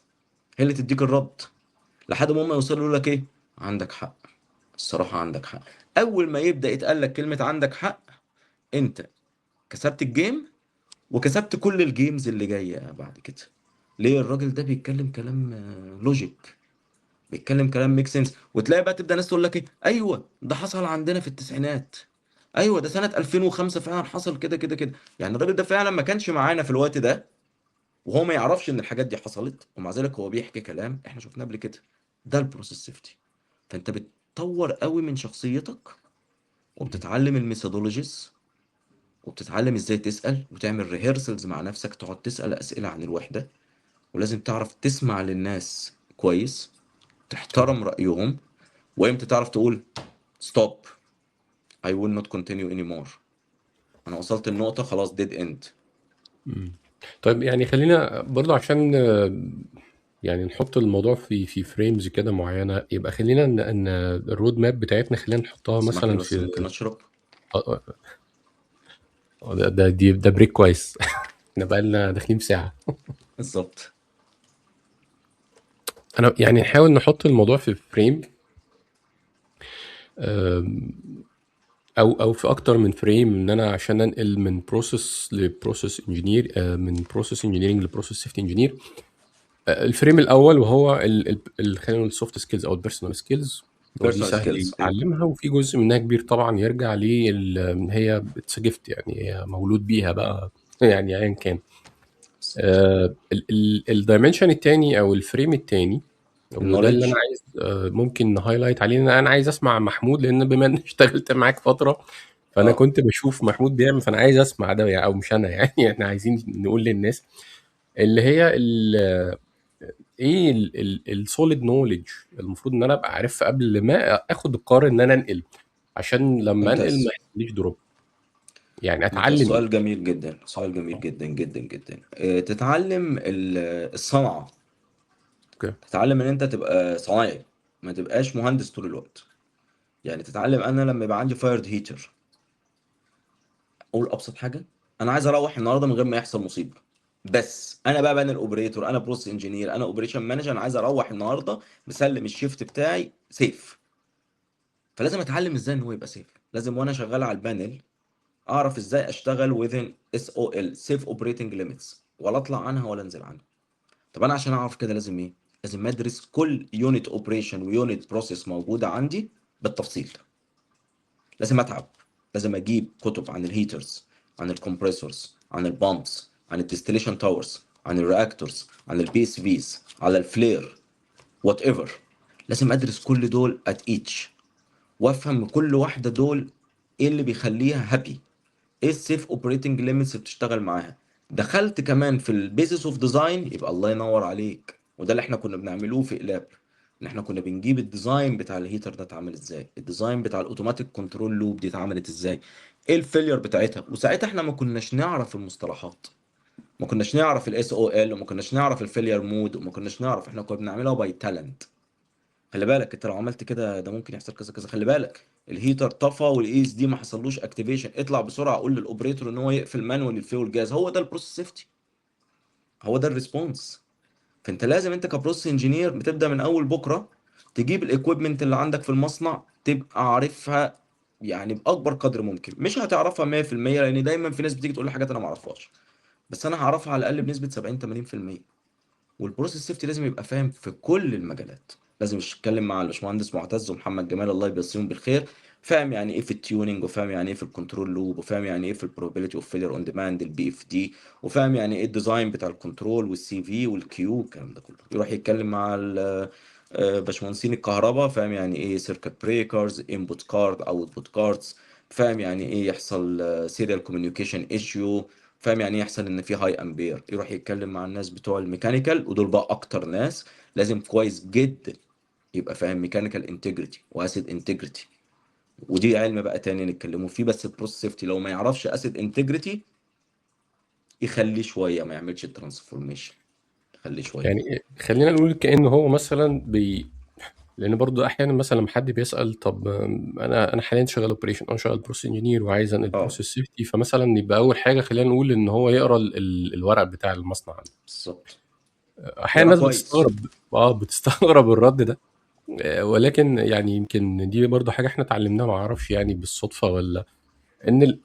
هي اللي تديك الرد، لحد ما هم يوصلوا يقولوا لك ايه، عندك حق، الصراحة عندك حق. اول ما يبدا يتقال لك كلمة عندك حق، انت كسبت ال game وكسبت كل ال games اللي جاية بعد كده. ليه؟ الراجل ده بيتكلم كلام logic، بيتكلم كلام make sense. وتلاقي بقى تبدا ناس تقول لك ايه، ايوه ده حصل عندنا في التسعينات، ايوه ده سنة 2005 فعلا حصل كده كده كده. يعني الراجل ده فعلا ما كانش معانا في الوقت ده، وهو ما يعرفش ان الحاجات دي حصلت، ومع ذلك هو بيحكي كلام احنا شفناه قبل كده. ده ال process safety. فانت بتطور قوي من شخصيتك، وبتتعلم ال methodologies، وبتتعلم ازاي تسأل وتعمل rehearsals مع نفسك، تقعد تسأل أسئلة عن الوحدة. ولازم تعرف تسمع للناس كويس، تحترم رأيهم، وامتى تعرف تقول stop، I will not continue anymore، انا وصلت النقطة خلاص، dead end. طيب يعني خلينا برضو عشان يعني نحط الموضوع في frames كده معينة، يبقى خلينا ان ال road map بتاعتنا خلينا نحطها اسمح لي مثلا بس في ممكن اشرب. ده break كويس. احنا بقى لنا داخلين في ساعة. بالظبط. انا يعني نحاول نحط الموضوع في frame، او في اكتر من frame، ان انا عشان انقل من process ل process engineer، من process engineering ل process safety engineer. ال frame الاول وهو خلينا نقول ال soft skills او ال personal skills، ودي personal سهل skills. يتعلمها، وفي جزء منها كبير طبعا يرجع لل هي it's gift، يعني هي مولود بيها بقى، يعني ايا كان. ال dimension الثاني او ال frame الثاني، وده اللي انا ال knowledge. عايز ممكن ن highlight عليه، ان انا عايز اسمع محمود، لان بما اني اشتغلت معاك فترة فانا كنت بشوف محمود بيعمل، فانا عايز اسمع ده يعني، او مش انا يعني احنا عايزين نقول للناس اللي هي ايه ال solid knowledge المفروض ان انا ابقى عارفها قبل ما اخد القرار ان انا انقل، عشان لما انقل ممتاز. ما يحصليش drop. يعني ممتاز. اتعلم ايه؟ سؤال جميل جدا، سؤال جميل جدا جدا جدا. تتعلم الصنعة. تتعلم ان انت تبقى صنايعي، ما تبقاش مهندس طول الوقت. يعني تتعلم انا لما يبقى عندي fired heater، اقول ابسط حاجة، انا عايز اروح النهارده من غير ما يحصل مصيبة، بس انا بقى panel operator، انا process engineer، انا operation manager، انا عايز اروح النهارده مسلم ال shift بتاعي safe. فلازم اتعلم ازاي ان هو يبقى safe. لازم وانا شغال على ال panel اعرف ازاي اشتغل within SOL، safe operating limits، ولا اطلع عنها ولا انزل عنها. طب انا عشان اعرف كده لازم ايه؟ لازم ادرس كل unit operation و unit process موجودة عندي بالتفصيل. لازم اتعب، لازم اجيب كتب عن ال heaters، عن ال compressors، عن ال pumps، عن ال distillation towers، عن ال reactors، عن ال PSVs، على ال flare، whatever. لازم ادرس كل دول at each، وافهم كل واحدة دول ايه اللي بيخليها happy، ايه ال safe operating limits اللي بتشتغل معاها. دخلت كمان في ال basis of design، يبقى الله ينور عليك. وده اللي احنا كنا بنعملوه في اقلاب، ان احنا كنا بنجيب ال design بتاع ال heater ده اتعمل ازاي، ال design بتاع ال automatic control loop دي اتعملت ازاي، ايه ال failure بتاعتها. وساعتها احنا ما كناش نعرف المصطلحات، ما كناش نعرف ال SOL، وما كناش نعرف ال failure mode، وما كناش نعرف، احنا كنا بنعملها by talent. خلي بالك انت لو عملت كده ده ممكن يحصل كذا كذا، خلي بالك ال heater طفى وال ESD ما حصلوش activation، اطلع بسرعة قول لل operator ان هو يقفل manual ال fuel gas. هو ده ال process safety، هو ده ال response. فانت لازم انت ك process engineer بتبدا من اول بكره تجيب ال equipment اللي عندك في المصنع تبقى عارفها يعني باكبر قدر ممكن. مش هتعرفها 100% لان دايما في ناس بتيجي تقول لي حاجات انا ما اعرفهاش، بس انا هعرفها على الاقل بنسبة 70 80%. وال process safety لازم يبقى فاهم في كل المجالات، لازم يتكلم مع الباشمهندس معتز ومحمد جمال الله يبارك بالخير، فاهم يعني ايه في ال tuning، وفاهم يعني ايه في ال control loop، وفاهم يعني ايه في ال probability of failure on demand ال PFD، وفاهم يعني ايه ال design بتاع ال control وال CV وال Q والكلام ده كله. يروح يتكلم مع باشمهندسين الكهرباء، فاهم يعني ايه circuit breakers، input card، output cards، فاهم يعني ايه يحصل serial communication issue، فاهم يعني ايه يحصل ان في high ampere. يروح يتكلم مع الناس بتوع ال mechanical، ودول بقى اكتر ناس لازم كويس جدا يبقى فاهم mechanical integrity و asset integrity، ودي علم بقى تاني نتكلموا فيه. بس ال process safety لو ما يعرفش asset integrity يخليه شوية ما يعملش transformation، خليه شوية. يعني خلينا نقول كأنه هو مثلا لان برضو احيانا مثلا لما حد بيسال طب انا حاليا شغال operation او شغال process engineer وعايز انقل process safety، فمثلا يبقى اول حاجة خلينا نقول ان هو يقرا الورق بتاع المصنع عنده. بالظبط. احيانا الناس بتستغرب الرد ده، ولكن يعني يمكن دي برضو حاجة احنا اتعلمناها ما اعرفش يعني بالصدفة ولا ان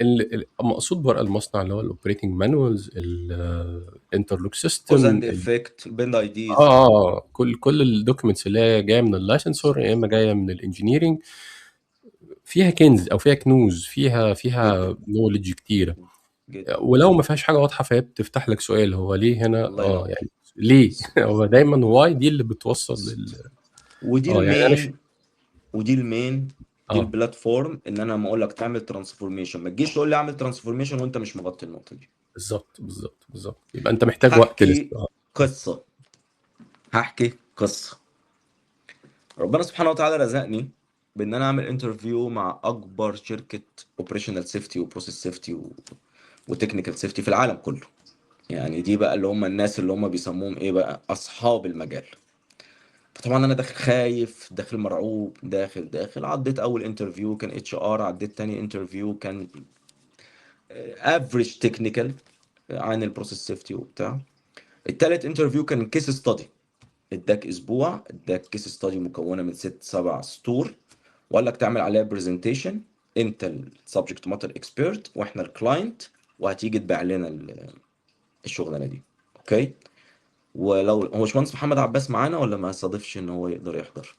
المقصود بورق المصنع اللي هو ال operating manuals، ال interlock system، cause and effect، ال BIND IDs، كل ال documents اللي هي جاية من ال licensor يا اما جاية من ال engineering، فيها كنز او فيها كنوز، فيها knowledge كتيرة جدا. ولو ما فيهاش حاجة واضحة فهي بتفتح لك سؤال، هو ليه هنا يعني ليه هو دايما why دي اللي بتوصل لل ودي ال main يعني ودي ال main دي ال platform ان انا لما اقول لك تعمل transformation ما تجيش تقول لي اعمل transformation وانت مش مغطي النقطة دي. بالظبط بالظبط بالظبط، يبقى انت محتاج وقت لسه. قصة، هحكي قصة. ربنا سبحانه وتعالى رزقني بان انا اعمل interview مع اكبر شركة operational safety و process safety و technical safety في العالم كله. يعني دي بقى اللي هم الناس اللي هم بيسموهم ايه بقى، اصحاب المجال. فطبعا انا داخل خايف، داخل مرعوب، داخل عديت اول interview كان HR، عديت تاني interview كان average technical عن ال process safety وبتاع. التالت interview كان case study، اداك اسبوع، اداك case study مكونة من 6-7 سطور، وقال لك تعمل عليها presentation، انت ال subject matter expert واحنا ال client، وهتيجي تبيع لنا الشغلانة دي. okay، ولو هو باشمهندس محمد عباس معانا ولا ما صادفش ان هو يقدر يحضر؟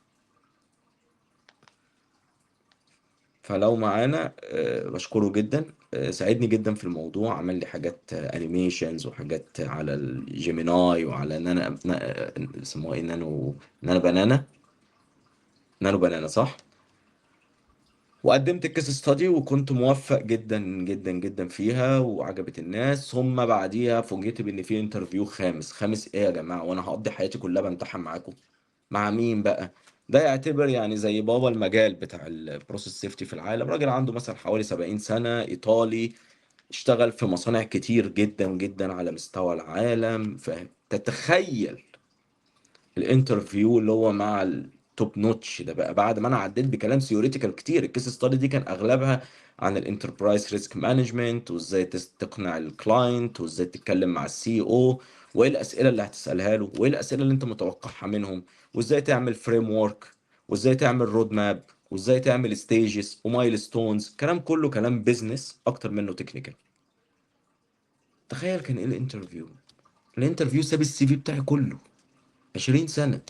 فلو معانا بشكره جدا، ساعدني جدا في الموضوع، عمل لي حاجات animations وحاجات على ال Gemini وعلى نانا، اسمه ايه، nano banana، nano banana صح؟ وقدمت ال case study وكنت موفق جدا جدا جدا فيها وعجبت الناس. ثم بعديها فوجئت بان في interview خامس. خامس ايه يا جماعة؟ وانا هقضي حياتي كلها بمتحن معاكم؟ مع مين بقى؟ ده يعتبر يعني زي بابا المجال بتاع ال process safety في العالم، راجل عنده مثلا حوالي 70 سنة، ايطالي، اشتغل في مصانع كتير جدا جدا على مستوى العالم. فتتخيل ال interview اللي هو مع ال top notch ده بقى، بعد ما انا عديت بكلام theoretical كتير. ال case study دي كان اغلبها عن ال enterprise risk management، وازاي تقنع ال client، وازاي تتكلم مع ال CEO، وايه الاسئلة اللي هتسالها له، وايه الاسئلة اللي انت متوقعها منهم، وازاي تعمل framework، وازاي تعمل road map، وازاي تعمل stages و milestones. كلام كله كلام business اكتر منه technical. تخيل كان ايه ال interview؟ ال interview ساب ال CV بتاعي كله 20 سنة،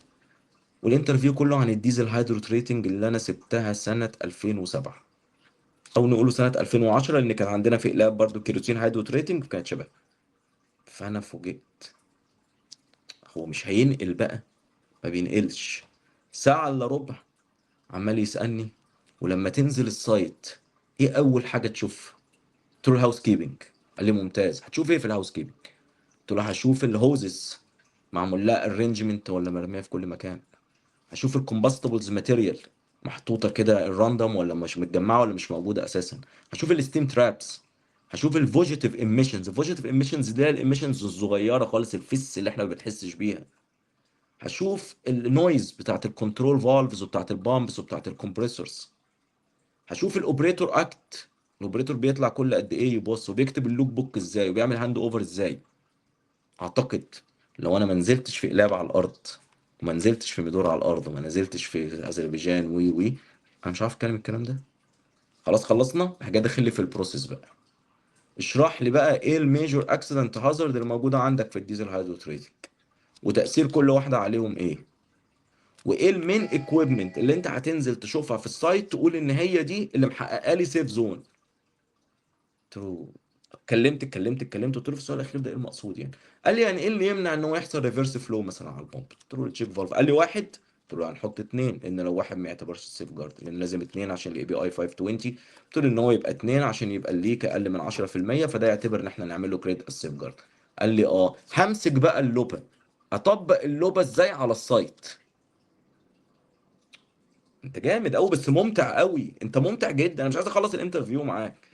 وال interview كله عن ال diesel hydrotreating اللي انا سبتها سنة 2007، او نقوله سنة 2010، لان كان عندنا في اقلاب برضو kerosene hydrotreating كانت شبه. فانا فوجئت، هو مش هينقل بقى، ما بينقلش. ساعة الا ربع عمال يسالني، ولما تنزل ال site ايه اول حاجة تشوفها؟ قلت له ال housekeeping. قال لي ممتاز، هتشوف ايه في ال housekeeping؟ قلت له هشوف ال hoses معمول لها arrangement ولا مرمية في كل مكان، هشوف ال combustibles material محطوطة كده ال random ولا مش متجمعه ولا مش موجودة اساسا، هشوف ال steam traps، هشوف ال fugitive emissions. ال fugitive emissions دي ال emissions الصغيرة خالص، الفس اللي احنا ما بنحسش بيها. هشوف ال noise بتاعت ال control valves وبتاعت ال pumps وبتاعت ال compressors، هشوف ال operator act، ال operator بيطلع كل قد ايه يبص، وبيكتب ال log book ازاي، وبيعمل hand over ازاي. اعتقد لو انا ما نزلتش في قلاب على الارض، وما نزلتش في ميدور على الارض، وما نزلتش في اذربيجان وي وي، انا مش عارف اتكلم الكلام ده. خلاص خلصنا، حاجة داخل لي في ال process بقى. اشرح لي بقى ايه ال major accident hazard اللي موجودة عندك في ال diesel hydrotreating، وتاثير كل واحدة عليهم ايه، وايه ال main equipment اللي انت هتنزل تشوفها في ال site تقول ان هي دي اللي محققة لي safe zone. قلت له اتكلمت اتكلمت اتكلمت، قلت له في السؤال الاخير ده ايه المقصود يعني؟ قال لي يعني ايه اللي يمنع ان هو يحصل reverse flow مثلا على ال pump؟ قلت له ال check valve. قال لي واحد، قلت له هنحط اثنين، لان لو واحد ما يعتبرش safeguard، لان لازم اثنين عشان ال API 520. قلت له ان هو يبقى اثنين عشان يبقى ال leak اقل من 10%، فده يعتبر ان احنا نعمل له credit as safeguard. قال لي اه. همسك بقى ال LOPA، اطبق ال LOPA ازاي على ال site؟ انت جامد قوي، بس ممتع قوي، انت ممتع جدا، انا مش عايز اخلص ال interview معاك.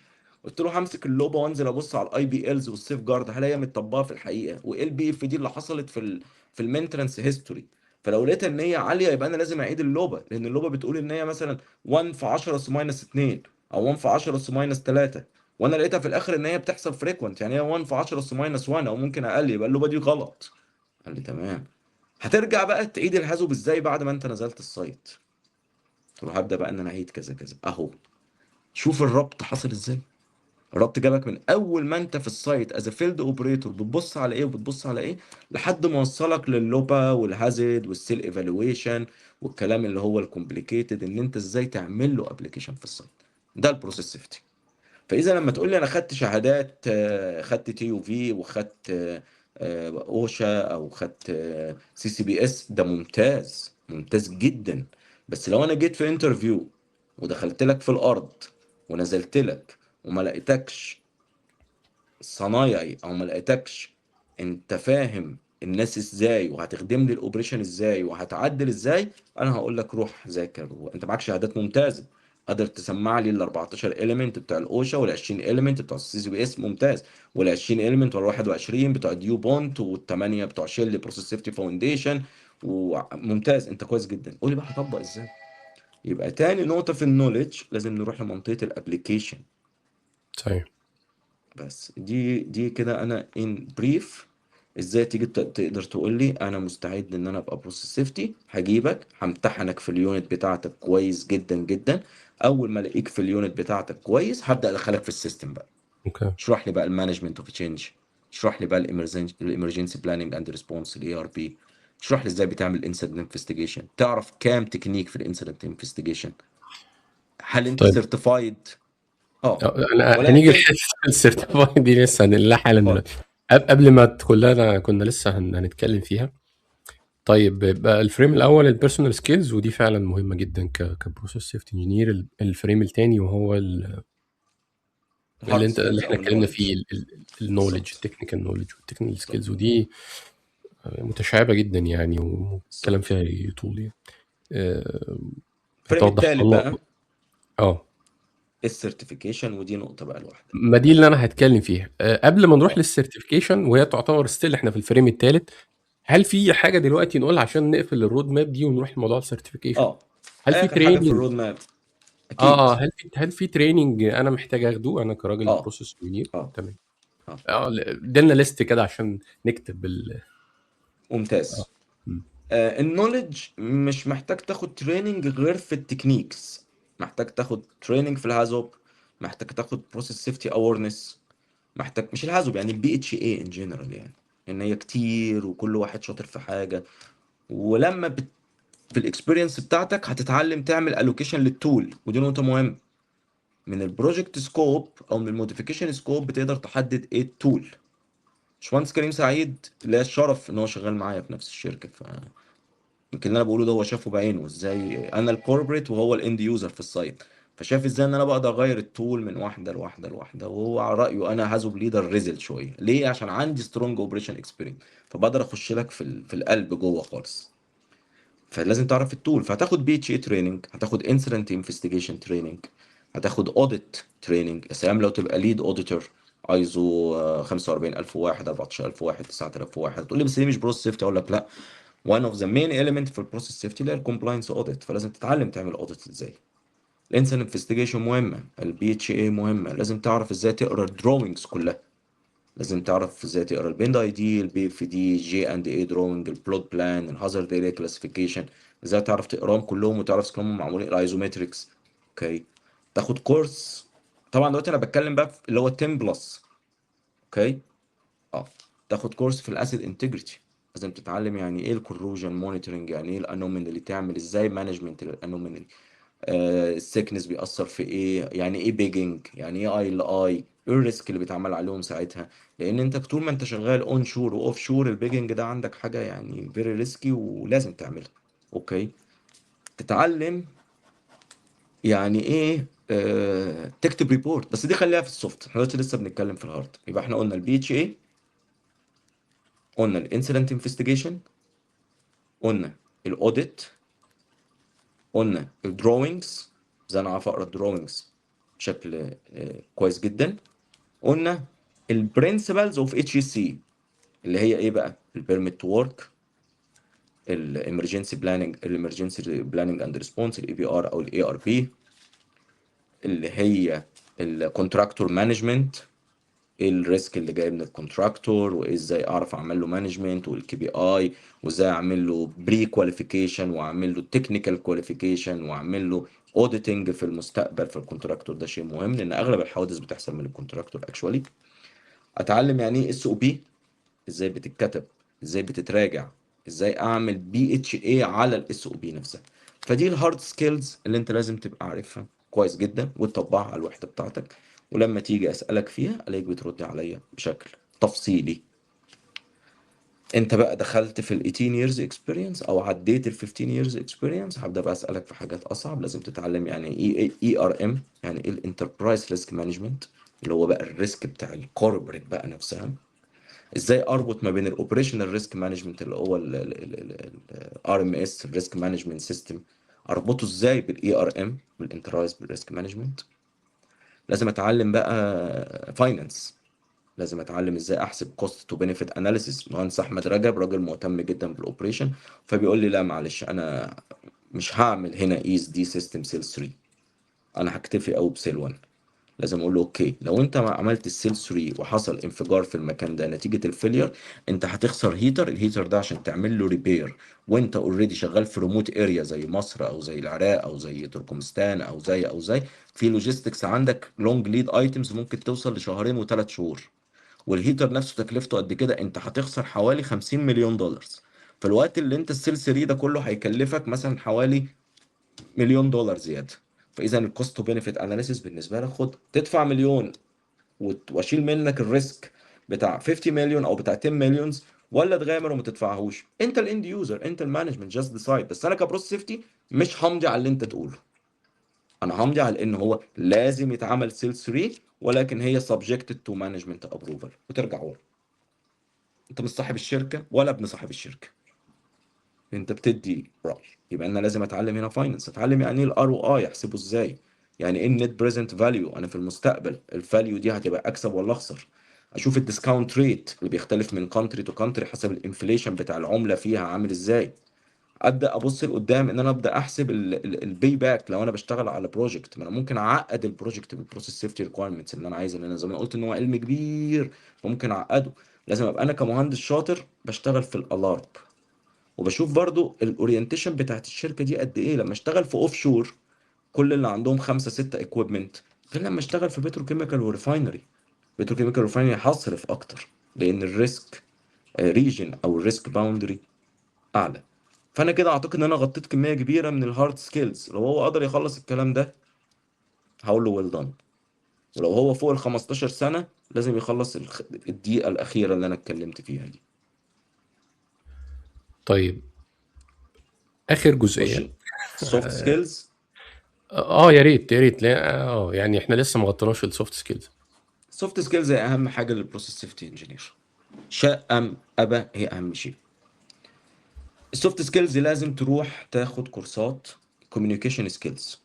قلت له همسك ال LOPA وانزل ابص على ال IPLs وال safeguard، هل هي متطبقه في الحقيقه، وايه ال PFD اللي حصلت في ال maintenance history. فلو لقيت ان هي عالية يبقى انا لازم اعيد ال LOPA، لان ال LOPA بتقول ان هي مثلا 1 في 10 اس minus 2 او 1 في 10 اس minus 3، وانا لقيتها في الاخر ان هي بتحصل frequent، يعني هي 1 في 10 اس minus 1 او ممكن اقل، يبقى ال LOPA دي غلط. قال لي تمام. هترجع بقى تعيد ال HAZOP ازاي بعد ما انت نزلت ال site؟ قلت له هبدا بقى ان انا اعيد كذا كذا اهو. شوف الربط حصل ازاي. الربط جابك من اول ما انت في ال site as field operator بتبص على ايه وبتبص على ايه، لحد ما وصلك لل LOPA وال HAZID وال cell evaluation والكلام اللي هو ال complicated، ان انت ازاي تعمل له application في ال site. ده ال process safety. فاذا لما تقول لي انا خدت شهادات، خدت TUV وخدت OSHA او خدت CCPS، ده ممتاز ممتاز جدا. بس لو انا جيت في interview ودخلت لك في الارض ونزلت لك وما لقيتكش صنايعي، او ما لقيتكش انت فاهم الناس ازاي وهتخدم لي ال operation ازاي وهتعدل ازاي، انا هقول لك روح ذاكر. وانت معاك شهادات ممتازة، قادر تسمع لي ال 14 element بتاع ال OSHA وال 20 element بتوع ال CCPS ممتاز، وال 20 element وال 21 بتوع DuPont والثمانية بتوع Shell process safety foundation، وممتاز انت كويس جدا. قول لي بقى هطبق ازاي. يبقى تاني نقطة في ال knowledge لازم نروح لمنطقه ال application. صحيح. بس دي كده انا in brief ازاي تيجي تقدر تقول لي انا مستعد ان انا ابقى process safety. هجيبك همتحنك في ال unit بتاعتك كويس جدا جدا، اول ما الاقيك في ال unit بتاعتك كويس هبدا ادخلك في ال system بقى. اشرح لي بقى ال management of change، اشرح لي بقى ال emergency planning and response ال ERP، اشرح لي ازاي بتعمل incident investigation، تعرف كام تكنيك في ال incident investigation، هل انت certified؟ انا هنيجي لحته ال certified دي لسه هنقلها حالا دلوقتي. قبل ما تدخل لها كنا لسه هنتكلم فيها. طيب يبقى ال frame الاول ال personal skills، ودي فعلا مهمة جدا ك process safety engineer. ال frame الثاني وهو اللي انت اللي احنا اتكلمنا فيه ال knowledge، ال technical knowledge وال technical skills، ودي متشعبة جدا يعني والكلام فيها يطول يعني. ال frame الثالث بقى ال certification، ودي نقطة بقى لوحدها. ما دي اللي انا هتكلم فيها. قبل ما نروح لل certification وهي تعتبر still احنا في ال frame الثالث، هل في حاجة دلوقتي نقولها عشان نقفل ال road map دي ونروح لموضوع ال certification؟ هل في حاجة في training ال road map؟ اكيد. هل في training انا محتاج اخده انا كراجل process engineer؟ تمام. ادينا list كده عشان نكتب ال ممتاز. ال knowledge مش محتاج تاخد training غير في ال techniques، محتاج تاخد training في ال HAZOP، محتاج تاخد process safety awareness، محتاج مش ال HAZOP يعني ال BHA in general، يعني ان هي كتير وكل واحد شاطر في حاجة، ولما في ال experience بتاعتك هتتعلم تعمل allocation لل tool، ودي نقطة مهمة. من ال project scope او من ال modification scope بتقدر تحدد ايه ال tool. باشمهندس كريم سعيد ليا الشرف ان هو شغال معايا في نفس الشركة، ف يمكن اللي انا بقوله ده هو شافه بعينه، ازاي انا ال corporate وهو ال end user في ال site، فشاف ازاي ان انا بقدر اغير ال tool من واحدة لواحدة لواحدة، وهو على رايه انا HAZOP leader ريزل شوية. ليه؟ عشان عندي strong operation experience، فبقدر اخش لك في القلب جوه خالص. فلازم تعرف ال tool، فهتاخد BHA training، هتاخد incident investigation training، هتاخد audit training. يا سلام لو تبقى lead auditor ISO 45001، 14001، 9001. تقول لي بس دي مش process safety، اقول لك لا، one of the main element في ال process safety اللي هي ال compliance audit، فلازم تتعلم تعمل audit ازاي. ال incident investigation مهمه، ال BHA مهمه، لازم تعرف ازاي تقرا ال drawings كلها، لازم تعرف ازاي تقرا ال bend ID، ال PFD، J and A drawing، ال plot plan، ال hazard area classification، ازاي تعرف تقراهم كلهم وتعرف كلهم معمولين ال isometrics. okay، تاخد course. طبعا دلوقتي انا بتكلم بقى في اللي هو 10 plus، okay. تاخد course في ال asset integrity، لازم تتعلم يعني ايه ال corrosion monitoring، يعني ايه ال anomaly، تعمل ازاي management لل anomaly، ال thickness بيأثر في ايه، يعني ايه pigging، يعني ايه ILI، ايه ال risk اللي بيتعمل عليهم ساعتها. لان انت طول ما انت شغال onshore و offshore ال pigging ده عندك حاجة يعني very risky ولازم تعملها، okay. تتعلم يعني ايه تكتب report، بس دي خليها في ال soft، احنا دلوقتي لسه بنتكلم في ال hard. يبقى احنا قلنا ال BHA، قلنا ال incident investigation، قلنا ال audit، قلنا ال drawings، ازاي انا اعرف اقرا ال drawings بشكل كويس جدا، قلنا ال principles of HSE اللي هي ايه بقى، ال permit to work، ال emergency planning، ال emergency planning and response، ال EPR او ال ERP، اللي هي ال contractor management، ايه ال risk اللي جاي من ال contractor، وازاي اعرف اعمل له management، وال KPI، وازاي اعمل له pre-qualification، واعمل له technical qualification، واعمل له auditing في المستقبل في ال contractor. ده شيء مهم لان اغلب الحوادث بتحصل من ال contractor actually. اتعلم يعني ايه SOP، ازاي بتتكتب، ازاي بتتراجع، ازاي اعمل BHA على ال SOP نفسها. فدي ال hard skills اللي انت لازم تبقى عارفها كويس جدا وتطبقها على الوحدة بتاعتك، ولما تيجي اسالك فيها الاقيك بترد عليا بشكل تفصيلي. انت بقى دخلت في ال 18 years experience او عديت ال 15 years experience، هبدا بقى اسالك في حاجات اصعب. لازم تتعلم يعني ايه ERM، يعني ايه ال enterprise risk management اللي هو بقى ال risk بتاع ال corporate بقى نفسها، ازاي اربط ما بين ال operational risk management اللي هو ال RMS ال risk management system، اربطه ازاي بال ERM بال enterprise risk management. لازم اتعلم بقى finance، لازم اتعلم ازاي احسب cost to benefit analysis. مهندس احمد رجب راجل مهتم جدا بال operation، فبيقول لي لا معلش انا مش هعمل هنا ESD system cell 3، انا هكتفي قوي ب cell 1. لازم اقول له okay لو انت ما عملت ال cell 3 وحصل انفجار في المكان ده نتيجة ال failure، انت هتخسر heater، ال heater ده عشان تعمل له repair وانت already شغال في remote area زي مصر او زي العراق او زي تركمستان او زي في logistics عندك long lead items ممكن توصل لشهرين وثلاث شهور، وال heater نفسه تكلفته قد كده، انت هتخسر حوالي 50 مليون دولار في الوقت اللي انت ال cell 3 ده كله هيكلفك مثلا حوالي مليون دولار زيادة. فاذا ال cost to benefit analysis بالنسبة لك، خد تدفع مليون واشيل منك ال risk بتاع 50 مليون او بتاع 10 مليون، ولا تغامر وما تدفعهوش. انت ال end user، انت ال management، just decide. بس انا ك process safety مش همضي على اللي انت تقوله، انا همضي على ان هو لازم يتعمل cell 3، ولكن هي subjected to management approval، وترجع ورا. انت مش صاحب الشركة ولا ابن صاحب الشركة، انت بتدي راي. يبقى انا لازم اتعلم هنا finance، اتعلم يعني ايه ال ROI، احسبه ازاي، يعني ايه ال net present value، انا في المستقبل ال value دي هتبقى اكسب ولا اخسر، اشوف ال discount rate اللي بيختلف من country to country حسب ال inflation بتاع العملة فيها عامل ازاي، ابدا ابص لقدام ان انا ابدا احسب ال payback لو انا بشتغل على project. ما انا ممكن اعقد ال project بال process safety requirements اللي انا عايز، ان انا زي ما قلت ان هو علم كبير فممكن اعقده. لازم ابقى انا كمهندس شاطر بشتغل في ال ALARP، وبشوف برضو ال orientation بتاعت الشركة دي قد ايه. لما اشتغل في offshore كل اللي عندهم 5 6 equipment، غير لما اشتغل في petrochemical و refinery. petrochemical refinery هصرف اكتر لان ال risk region او ال risk boundary اعلى. فانا كده اعتقد ان انا غطيت كمية كبيرة من ال hard skills. لو هو قدر يخلص الكلام ده هقول له well done، ولو هو فوق ال 15 سنة لازم يخلص الدقيقة الاخيرة اللي انا اتكلمت فيها دي. طيب اخر جزئية soft skills. يا ريت يا ريت. لا، يعني احنا لسه ما غطيناش ال soft skills. ال soft skills هي اهم حاجة لل process safety engineer، شاء ام ابى هي اهم شيء. ال soft skills لازم تروح تاخد كورسات communication skills،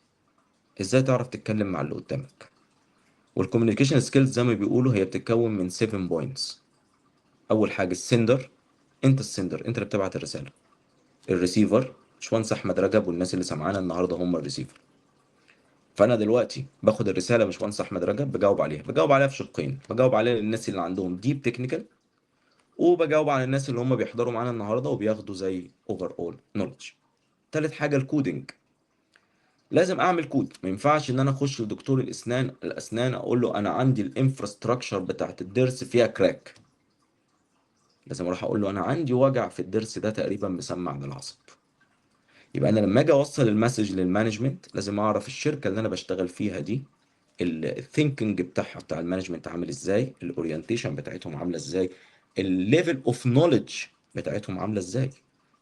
ازاي تعرف تتكلم مع اللي قدامك. وال communication skills زي ما بيقولوا هي بتتكون من 7 points. اول حاجة ال sender، انت ال sender، انت اللي بتبعت الرسالة. الريسيفر، باشمهندس احمد رجب والناس اللي سمعانا النهارده هم الريسيفر. فانا دلوقتي باخد الرسالة باشمهندس احمد رجب، بجاوب عليها، بجاوب عليها في شقين، بجاوب عليها للناس اللي عندهم deep technical، وبجاوب على الناس اللي هم بيحضروا معانا النهارده وبياخدوا زي overall knowledge. تالت حاجة ال coding. لازم اعمل كود. ما ينفعش ان انا اخش لدكتور الاسنان اقول له انا عندي ال infrastructure بتاعت الضرس فيها crack. لازم اروح اقول له انا عندي وجع في الضرس ده تقريبا مسمع للعصب. يبقى انا لما اجي اوصل ال message لل management لازم اعرف الشركة اللي انا بشتغل فيها دي ال thinking بتاعها بتاع ال management عامل ازاي، ال orientation بتاعتهم عامله ازاي، ال level of knowledge بتاعتهم عامله ازاي.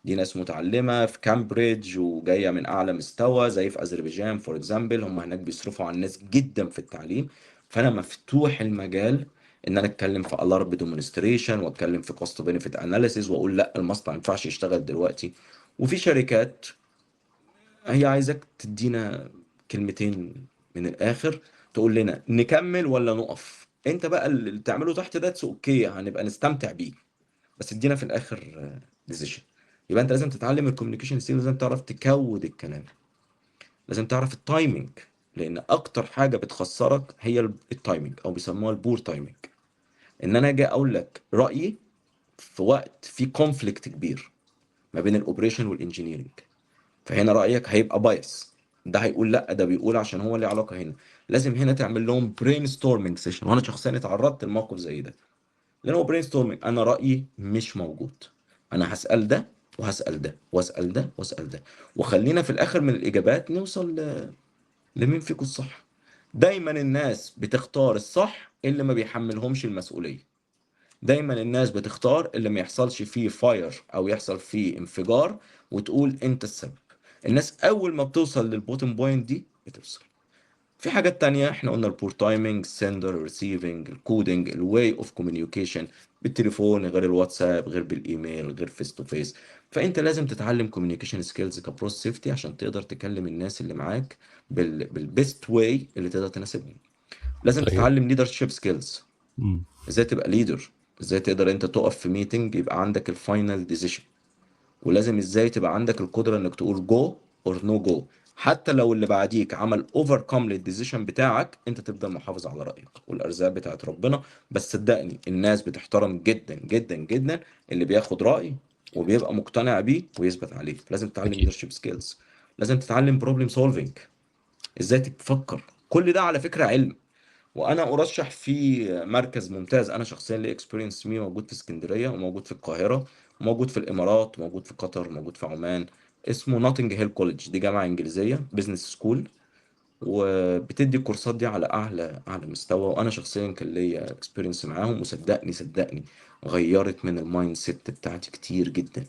دي ناس متعلمة في كامبريدج وجاية من اعلى مستوى زي في اذربيجان for example، هم هناك بيصرفوا على الناس جدا في التعليم. فانا مفتوح المجال ان انا اتكلم في alarm demonstration واتكلم في cost benefit analysis واقول لا المصنع ما ينفعش يشتغل دلوقتي. وفي شركات هي عايزك تدينا كلمتين من الاخر، تقول لنا نكمل ولا نقف. انت بقى اللي تعمله تحت ده okay، هنبقى نستمتع بيه، بس ادينا في الاخر decision. يبقى انت لازم تتعلم ال communication skill، لازم تعرف تكود الكلام، لازم تعرف ال timing، لان اكتر حاجة بتخسرك هي ال timing او بيسموها ال poor timing. ان انا اجي اقول لك رايي في وقت في conflict كبير ما بين ال operation وال engineering، فهنا رايك هيبقى biased، ده هيقول لا ده بيقول عشان هو ليه علاقة هنا. لازم هنا تعمل لهم brainstorming session، وانا شخصيا اتعرضت لموقف زي ده، لان هو brainstorming انا رايي مش موجود، انا هسال ده وهسال ده واسال ده واسال ده، وخلينا في الاخر من الاجابات نوصل لمين فيكم الصح. دايما الناس بتختار الصح اللي ما بيحملهمش المسؤولية، دايما الناس بتختار اللي ما يحصلش فيه fire او يحصل فيه انفجار وتقول انت السبب. الناس اول ما بتوصل لل bottom point دي بتوصل. في حاجات تانية احنا قلنا ال poor timing، sender، receiving، ال coding، ال way of communication بالتليفون غير الواتساب غير بالايميل غير face to face. فانت لازم تتعلم communication skills ك process safety عشان تقدر تكلم الناس اللي معاك بال best way اللي تقدر تناسبهم. لازم تتعلم leadership skills، ازاي تبقى leader، ازاي تقدر انت تقف في meeting يبقى عندك ال final decision، ولازم ازاي تبقى عندك القدرة انك تقول go or no go، حتى لو اللي بعديك عمل overcome لل decision بتاعك انت تفضل محافظ على رايك، والارزاق بتاعت ربنا. بس صدقني الناس بتحترم جدا جدا جدا اللي بياخد راي وبيبقى مقتنع بيه ويثبت عليه. لازم تتعلم leadership skills، لازم تتعلم problem solving، ازاي تفكر. كل ده على فكرة علم. وانا ارشح في مركز ممتاز انا شخصيا لي experience فيه، موجود في اسكندرية وموجود في القاهرة وموجود في الامارات وموجود في قطر وموجود في عمان، اسمه Notting Hill College. دي جامعه انجليزية business school، وبتدي الكورسات دي على اعلى مستوى. وانا شخصيا كان ليا experience معاهم، وصدقني غيرت من ال mindset بتاعتي كتير جدا،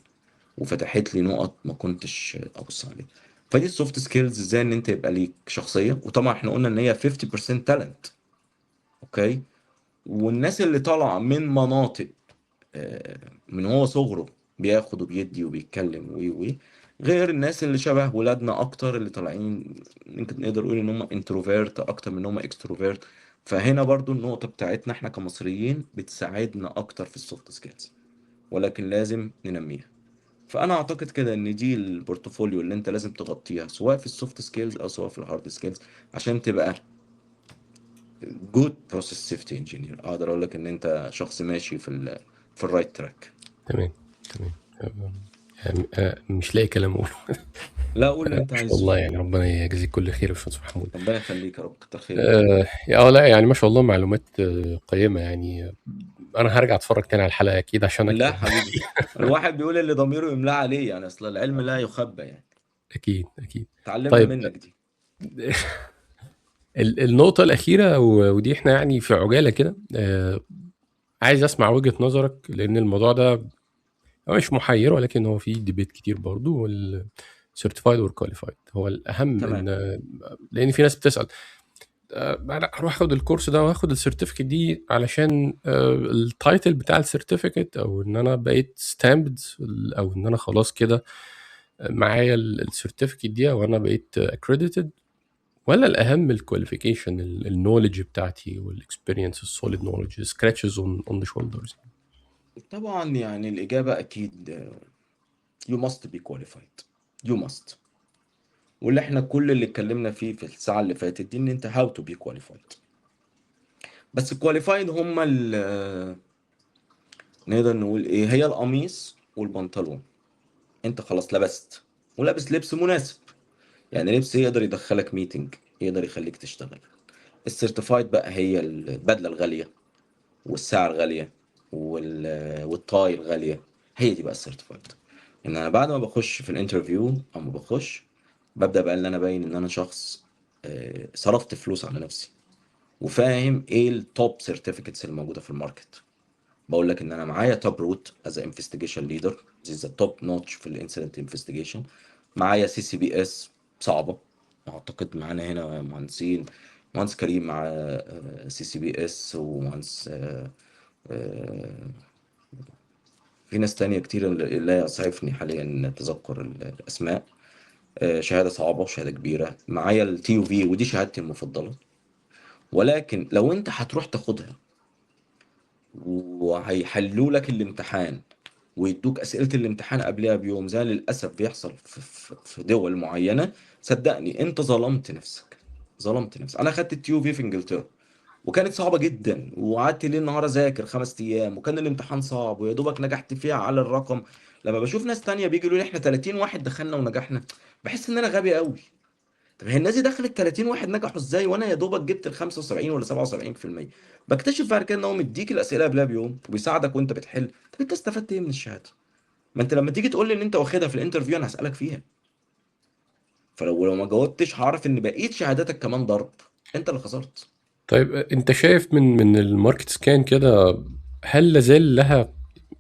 وفتحت لي نقط ما كنتش ابص عليها. فدي ال soft skills، ازاي ان انت يبقى ليك شخصية. وطبعا احنا قلنا ان هي 50% talent، okay. والناس اللي طالعه من مناطق من هو صغره بياخد وبيدي وبيتكلم وي وي، غير الناس اللي شبه ولادنا اكتر اللي طالعين ممكن نقدر نقول ان هم introvert اكتر من ان هم extrovert. فهنا برضو النقطة بتاعتنا احنا كمصريين بتساعدنا اكتر في ال soft skills، ولكن لازم ننميها. فانا اعتقد كده ان دي ال portfolio اللي انت لازم تغطيها سواء في ال soft skills او سواء في ال hard skills عشان تبقى good process safety engineer. اقدر اقول لك ان انت شخص ماشي في ال right track. تمام تمام. يعني مش لاقي كلام اقوله. لا قول اللي انت عايزه. والله يعني ربنا يجزيك كل خير يا باشمهندس محمود. ربنا يخليك يا رب، كتر خيرك. لا يعني ما شاء الله معلومات قيمة. يعني انا هرجع اتفرج تاني على الحلقة اكيد عشان لا حبيبي الواحد بيقول اللي ضميره يملاه عليه، يعني اصل العلم لا يخبى يعني. اكيد اكيد. اتعلمنا طيب. منك دي. النقطة الاخيرة ودي احنا يعني في عجالة كده، عايز اسمع وجهه نظرك لان الموضوع ده مش محير ولكن هو فيه debate كتير برضو، وال certified or qualified هو الاهم. ان لان في ناس بتسال لا هروح اخد الكورس ده واخد ال certificate دي علشان ال title بتاع ال certificate، او ان انا بقيت stamped، او ان انا خلاص كده معايا ال certificate دي او انا بقيت accredited، ولا الاهم ال qualification، ال knowledge بتاعتي وال experience، ال solid knowledge، scratches on the shoulders؟ طبعا يعني الاجابة اكيد you must be qualified، you must. واللي احنا كل اللي اتكلمنا فيه في الساعة اللي فاتت دي ان انت how to be qualified. بس qualified هم نقدر نقول ايه، هي القميص والبنطلون. انت خلاص لبست ولابس لبس مناسب، يعني لبس يقدر يدخلك meeting، يقدر يخليك تشتغل. ال certified بقى هي البدلة الغالية والساعة الغالية وال tie الغاليه، هي دي بقى ال certified. ان انا بعد ما بخش في ال interview او ما بخش، ببدا بقى ان انا باين ان انا شخص صرفت فلوس على نفسي وفاهم ايه ال top certificates اللي موجودة في ال market. بقول لك ان انا معايا Taproot as investigation leader، this the top notch في ال incident investigation. معايا CCPS صعبه، اعتقد معانا هنا مهندسين، مهندس كريم مع CCPS، ومهندس آه، في ناس تانية كتير لا يسعفني حاليا تذكر الأسماء. شهادة صعبة وشهادة كبيرة. معايا ال TUV ودي شهادتي المفضلة، ولكن لو انت هتروح تاخدها وهيحلوا لك الامتحان ويدوك أسئلة الامتحان قبلها بيوم، زي للأسف بيحصل في دول معينة، صدقني انت ظلمت نفسك، ظلمت نفسك. انا خدت ال TUV في انجلترا وكانت صعبة جدا، وقعدت ليل نهار اذاكر 5 ايام، وكان الامتحان صعب، ويا دوبك نجحت فيها على الرقم. لما بشوف ناس تانية بيجوا يقولوا لي احنا 30 واحد دخلنا ونجحنا، بحس ان انا غبي قوي. طب هي الناس دي دخلت 30 واحد نجحوا ازاي، وانا يا دوبك جبت ال 75 ولا 77%؟ بكتشف بعد كده ان هو مديك الاسئلة قبلها بيوم وبيساعدك وانت بتحل. طب انت استفدت ايه من الشهاده؟ ما انت لما تيجي تقول لي ان انت واخدها في ال interview انا هسالك فيها، فلو ما جاوبتش هعرف ان بقيت شهاداتك كمان ضرب، انت اللي خسرت. طيب انت شايف من ال market scan كده، هل لازال لها،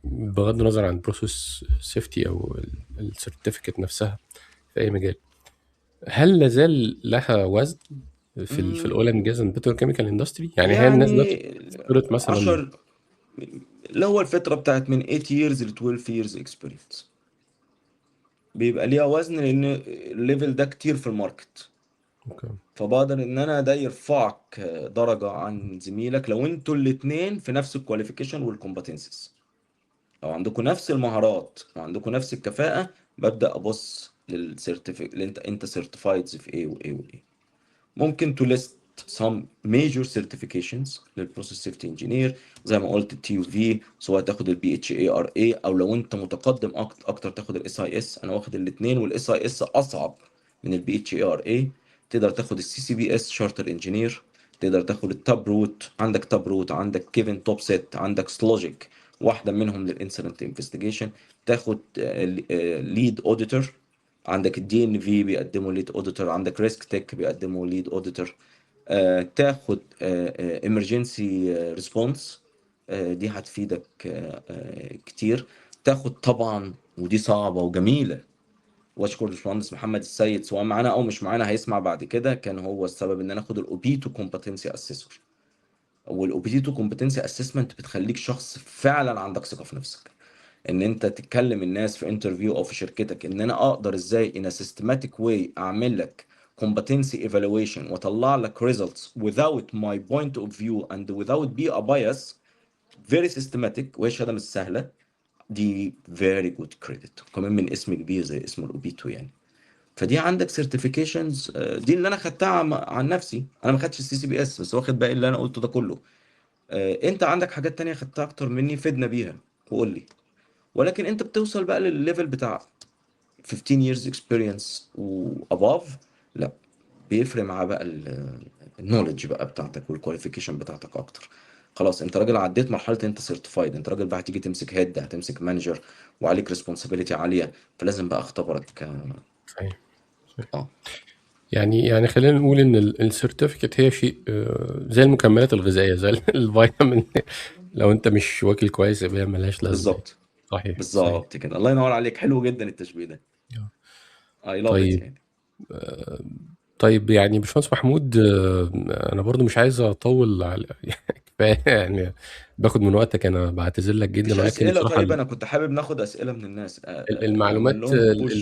بغض النظر عن process safety او ال certificate نفسها في اي مجال، هل لازال لها وزن في ال oil and gas and petrochemical industry؟ يعني هي الناس دلوقتي بتشترط مثلا 10، اللي هو الفترة بتاعت من 8 years ل 12 years experience بيبقى ليها وزن، لان ال level ده كتير في ال market. فبقدر ان انا ده يرفعك درجة عن زميلك لو انتوا الاتنين في نفس ال qualification وال competencies، لو عندكم نفس المهارات وعندكم نفس الكفاءة، ببدأ ابص لل certificate اللي انت certified في ايه وايه وايه. ممكن to list some major certifications لل process safety engineer زي ما قلت ال TUV، سواء تاخد ال PHARA او لو انت متقدم اكتر تاخد ال SIS. انا واخد الاثنين، وال SIS اصعب من ال PHARA. تقدر تاخد ال CCPS chartered engineer، تقدر تاخد ال Taproot، عندك Taproot، عندك Kevin Topset، عندك Sologic، واحدة منهم لل incident investigation. تاخد lead auditor، عندك ال DNV بيقدموا lead auditor، عندك Risktec بيقدموا lead auditor. تاخد emergency response، دي هتفيدك كتير. تاخد طبعا، ودي صعبة وجميلة، واشكر الباشمهندس محمد السيد سواء معانا او مش معانا هيسمع بعد كده، كان هو السبب ان انا اخد ال OPITO competency assessor. وال OPITO competency assessment بتخليك شخص فعلا عندك ثقة في نفسك، ان انت تتكلم الناس في interview او في شركتك ان انا اقدر ازاي in systematic way اعمل لك competency evaluation واطلع لك results without my point of view and without be a bias، very systematic. وهي شهادة مش سهلة، دي very good credit كمان من اسم كبير زي اسم ال OPITO يعني. فدي عندك certifications، دي اللي انا خدتها عن نفسي. انا ما خدتش ال CCPS بس واخد باقي اللي انا قلته ده كله. انت عندك حاجات تانية خدتها اكتر مني، فدنا بيها وقول لي. ولكن انت بتوصل بقى للل level بتاع 15 years experience و above، لا بيفرق معاه بقى ال knowledge بقى بتاعتك وال qualification بتاعتك اكتر. خلاص انت راجل عديت مرحلة انت certified، انت راجل بقى هتيجي تمسك head، هتمسك manager وعليك responsibility عالية، فلازم بقى اختبرك. صحيح. يعني خلينا نقول ان ال certificate هي شيء زي المكملات الغذائية، زي الفيتامين، لو انت مش واكل كويس يبقى ملهاش لازمه. بالظبط كده. الله ينور عليك، حلو جدا التشبيه ده. I love it يعني. طيب باشمهندس محمود، انا برضو مش عايز اطول على كفاية باخد من وقتك، انا بعتذر لك جدا. مفيش ولكن اسئلة؟ بصراحة طيب انا كنت حابب ناخد اسئلة من الناس. نعمل لهم push المعلومات إن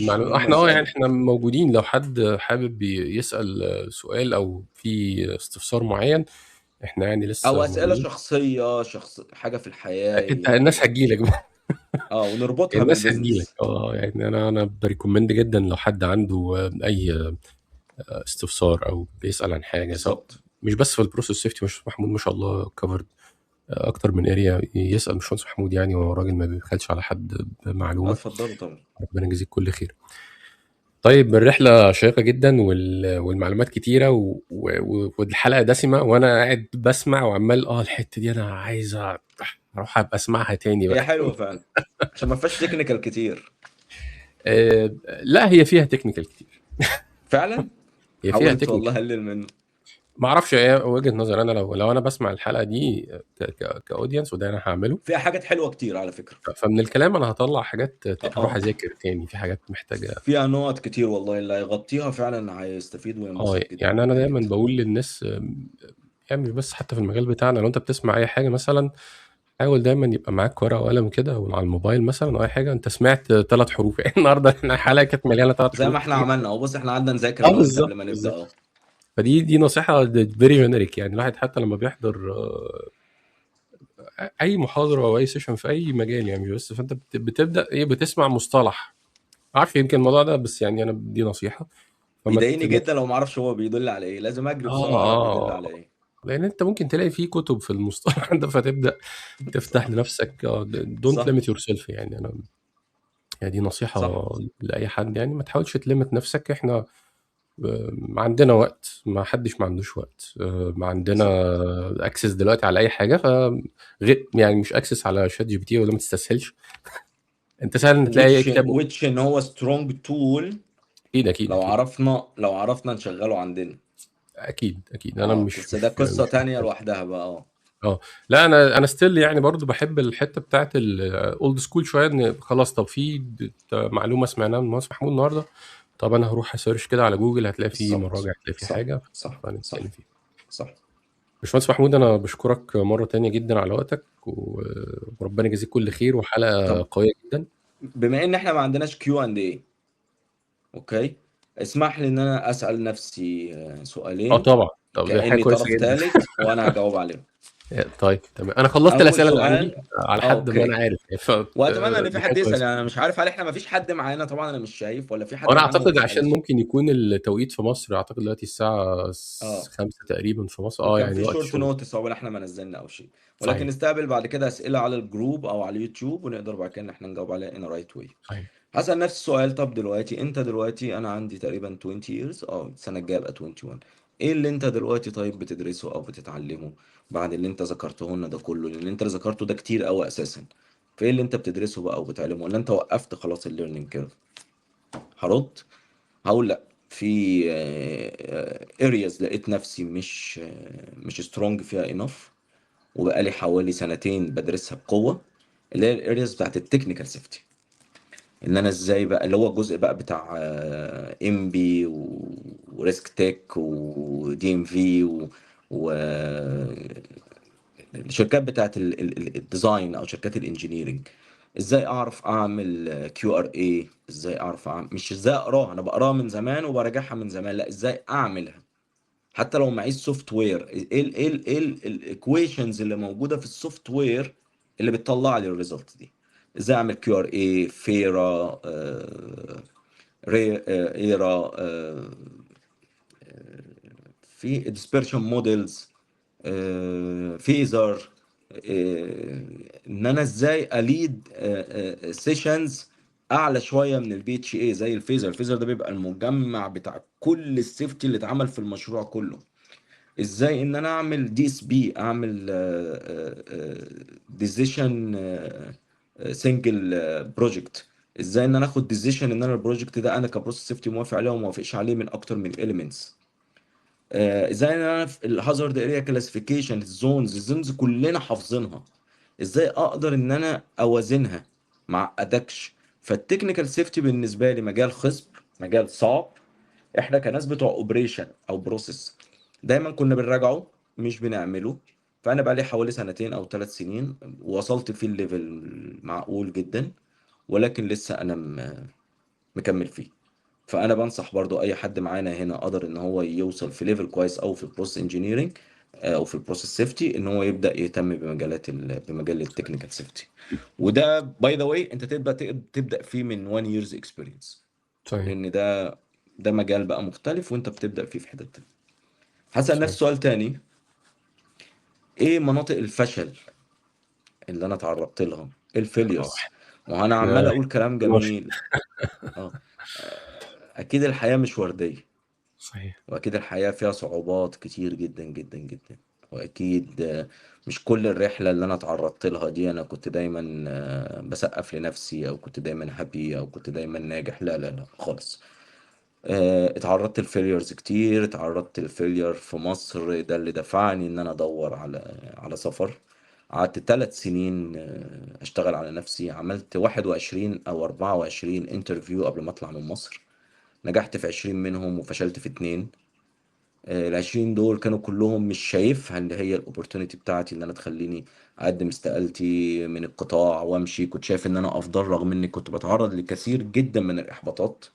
هم احنا يسألوا. احنا موجودين لو حد حابب يسال سؤال او في استفسار معين، احنا لسه او اسئلة موجودين. شخصية، شخص حاجة في الحياة انت الناس هتجيلك بقى. ونربطها الناس بال business. هتجيلك. انا ب recommend جدا لو حد عنده اي استفسار او بيسال عن حاجة، سواء مش بس في ال process safety. مش محمود ما شاء الله covered اكتر من area، يسال باشمهندس محمود وهو راجل ما بيبخلش على حد بمعلومة. اتفضلوا طبعا. ربنا يجزيك كل خير. طيب الرحلة شيقة جدا والمعلومات كتيرة والحلقة دسمة، وانا قاعد بسمع وعمال الحتة دي انا عايز اروح ابقى اسمعها تاني بقى. هي حلوة فعلا عشان ما فيهاش technical كتير. لا هي فيها technical كتير فعلا. هي فيها حاولت technical. والله اقلل منه. ما اعرفش ايه وجهة نظر انا، لو انا بسمع الحلقة دي ك audience، وده انا هعمله، فيها حاجات حلوة كتير على فكرة. فمن الكلام انا هطلع حاجات هروح اذاكر تاني، في حاجات محتاجه، فيها نقط كتير والله اللي هيغطيها فعلا هيستفيد وينبسط جدا يعني انا جدا دايما جدا. بقول للناس، يعني مش بس حتى في المجال بتاعنا، لو انت بتسمع اي حاجة مثلا حاول دايما يبقى معاك ورقة وقلم كده، وعلى الموبايل مثلا او اي حاجة. انت سمعت 3 حروف يعني النهارده احنا الحلقة كانت مليانة 3 زي حروف ما احنا كتير. عملنا اهو، بص احنا قعدنا نذاكر انا وانت قبل ما نبدا اهو. فدي نصيحة very generic، يعني الواحد حتى لما بيحضر اي محاضرة او اي session في اي مجال يعني، بس فانت بتبدا ايه، بتسمع مصطلح، عارف يمكن الموضوع ده، بس يعني انا دي نصيحة. بيضايقني جدا لو ما اعرفش هو بيدل على ايه، لازم اجري بسرعة اعرف بيدل على ايه، لان انت ممكن تلاقي فيه كتب في المصطلح ده، فتبدا تفتح لنفسك. don't limit yourself. يعني انا يعني دي نصيحة لاي حد، يعني ما تحاولش ت limit نفسك. احنا عندنا وقت، ما حدش ما عندوش وقت، ما عندنا access دلوقتي على اي حاجة، ف غير يعني مش access على ChatGPT ولا ما تستسهلش. انت سهل ان تلاقي كتاب which ان هو strong tool. اكيد، اكيد، اكيد. لو عرفنا نشغله عندنا. اكيد، اكيد. انا بس ده قصة مش تانية محتاج. لوحدها بقى. لا، انا still يعني برضو بحب الحتة بتاعت ال old school شوية، ان خلاص طب في معلومة سمعناها من المهندس محمود النهارده، طب انا هروح ا search كده على جوجل، هتلاقي فيه مراجع، هتلاقي فيه حاجة، فنتكلم فيها. باشمهندس محمود، انا بشكرك مرة تانية جدا على وقتك، وربنا يجازيك كل خير، وحلقه طب قوية جدا. بما ان احنا ما عندناش Q and A، okay، اسمح لي ان انا اسال نفسي سؤالين. طبعا. طب دي حاجة كأني كويسة طرف جدا. ثالث وانا هجاوب عليهم. طيب تمام، انا خلصت أول الاسئلة اللي سؤال. عندي على حد ما انا عارف. واتمنى ان في دي حد حاجة يسال، كويسة. انا مش عارف هل احنا ما فيش حد معانا، طبعا انا مش شايف ولا في حد وانا معانا ما اعتقد عشان بيسالش. ممكن يكون التوقيت في مصر، اعتقد دلوقتي الساعة 5 تقريبا في مصر. وكان يعني في وقت شورت شغل. notice اول احنا ما نزلنا او شيء، ولكن نستقبل بعد كده اسئلة على ال group او على اليوتيوب، ونقدر بعد كده ان احنا نجاوب عليها in right way. هسأل نفس السؤال. طب دلوقتي انت دلوقتي، انا عندي تقريبا 20 years، السنة الجاية ابقى 21. ايه اللي انت دلوقتي طيب بتدرسه او بتتعلمه بعد اللي انت ذكرته لنا ده كله؟ لان انت اللي ذكرته ده كتير قوي اساسا. فايه اللي انت بتدرسه بقى وبتعلمه، ولا انت وقفت خلاص ال learning curve؟ هرد هقول لا، في areas لقيت نفسي مش strong فيها enough، وبقالي حوالي سنتين بدرسها بقوة، اللي هي ال areas بتاعت ال technical safety. ان انا ازاي بقى اللي هو الجزء بقى بتاع EMBI و Risktec و DNV و الشركات بتاعت ال design او شركات ال engineering. ازاي اعرف اعمل QRA، ازاي اعرف اعمل، مش ازاي اقراها، انا بقراها من زمان وبراجعها من زمان، لا ازاي اعملها حتى لو معيش software. ايه ال equations اللي موجودة في ال software اللي بتطلع لي ال result دي؟ ازاي اعمل QRA، FERA، ERA، في dispersion models، FASER، ان انا ازاي ا lead sessions اعلى شوية من ال BHA زي ال FASER. ال FASER ده بيبقى المجمع بتاع كل ال safety اللي اتعمل في المشروع كله. ازاي ان انا اعمل DSP، اعمل decision single project، ازاي ان انا اخد decision ان انا ال project ده انا ك process safety موافق عليه وما موافقش عليه من اكتر من elements. ازاي ان انا في ال hazard area classification، ال zones، ال zones كلنا حافظينها، ازاي اقدر ان انا اوازنها مع ادكش. فال technical safety بالنسبة لي مجال خصب، مجال صعب. احنا كناس بتوع operation او process دايما كنا بنراجعه مش بنعمله. فانا بقى لي حوالي سنتين او 3 سنين وصلت فيه ال level معقول جدا، ولكن لسه انا مكمل فيه. فانا بنصح برضو اي حد معانا هنا قدر ان هو يوصل في level كويس او في ال process engineering او في ال process safety، ان هو يبدا يهتم بمجال ال technical safety. وده by the way انت تبدا فيه من 1 years experience. لان ده مجال بقى مختلف وانت بتبدا فيه في حتة تانية. هسأل نفسي سؤال تاني، ايه مناطق الفشل اللي انا تعرضت لها؟ ايه ال failures؟ وانا عمال اقول كلام جميل. اكيد الحياة مش وردية. صحيح. واكيد الحياة فيها صعوبات كتير جدا جدا جدا. واكيد مش كل الرحلة اللي انا اتعرضت لها دي انا كنت دايما بسقف لنفسي، او كنت دايما happy، او كنت دايما ناجح. لا لا لا خالص. اتعرضت ل failures كتير، اتعرضت ل failure في مصر، ده اللي دفعني ان انا ادور على سفر. قعدت 3 سنين اشتغل على نفسي، عملت 21 او 24 interview قبل ما اطلع من مصر. نجحت في 20 منهم وفشلت في 2. ال20 دول كانوا كلهم مش شايفها اللي هي ال opportunity بتاعتي اللي انا تخليني اقدم استقالتي من القطاع وامشي. كنت شايف ان انا افضل، رغم اني كنت بتعرض لكثير جدا من الاحباطات،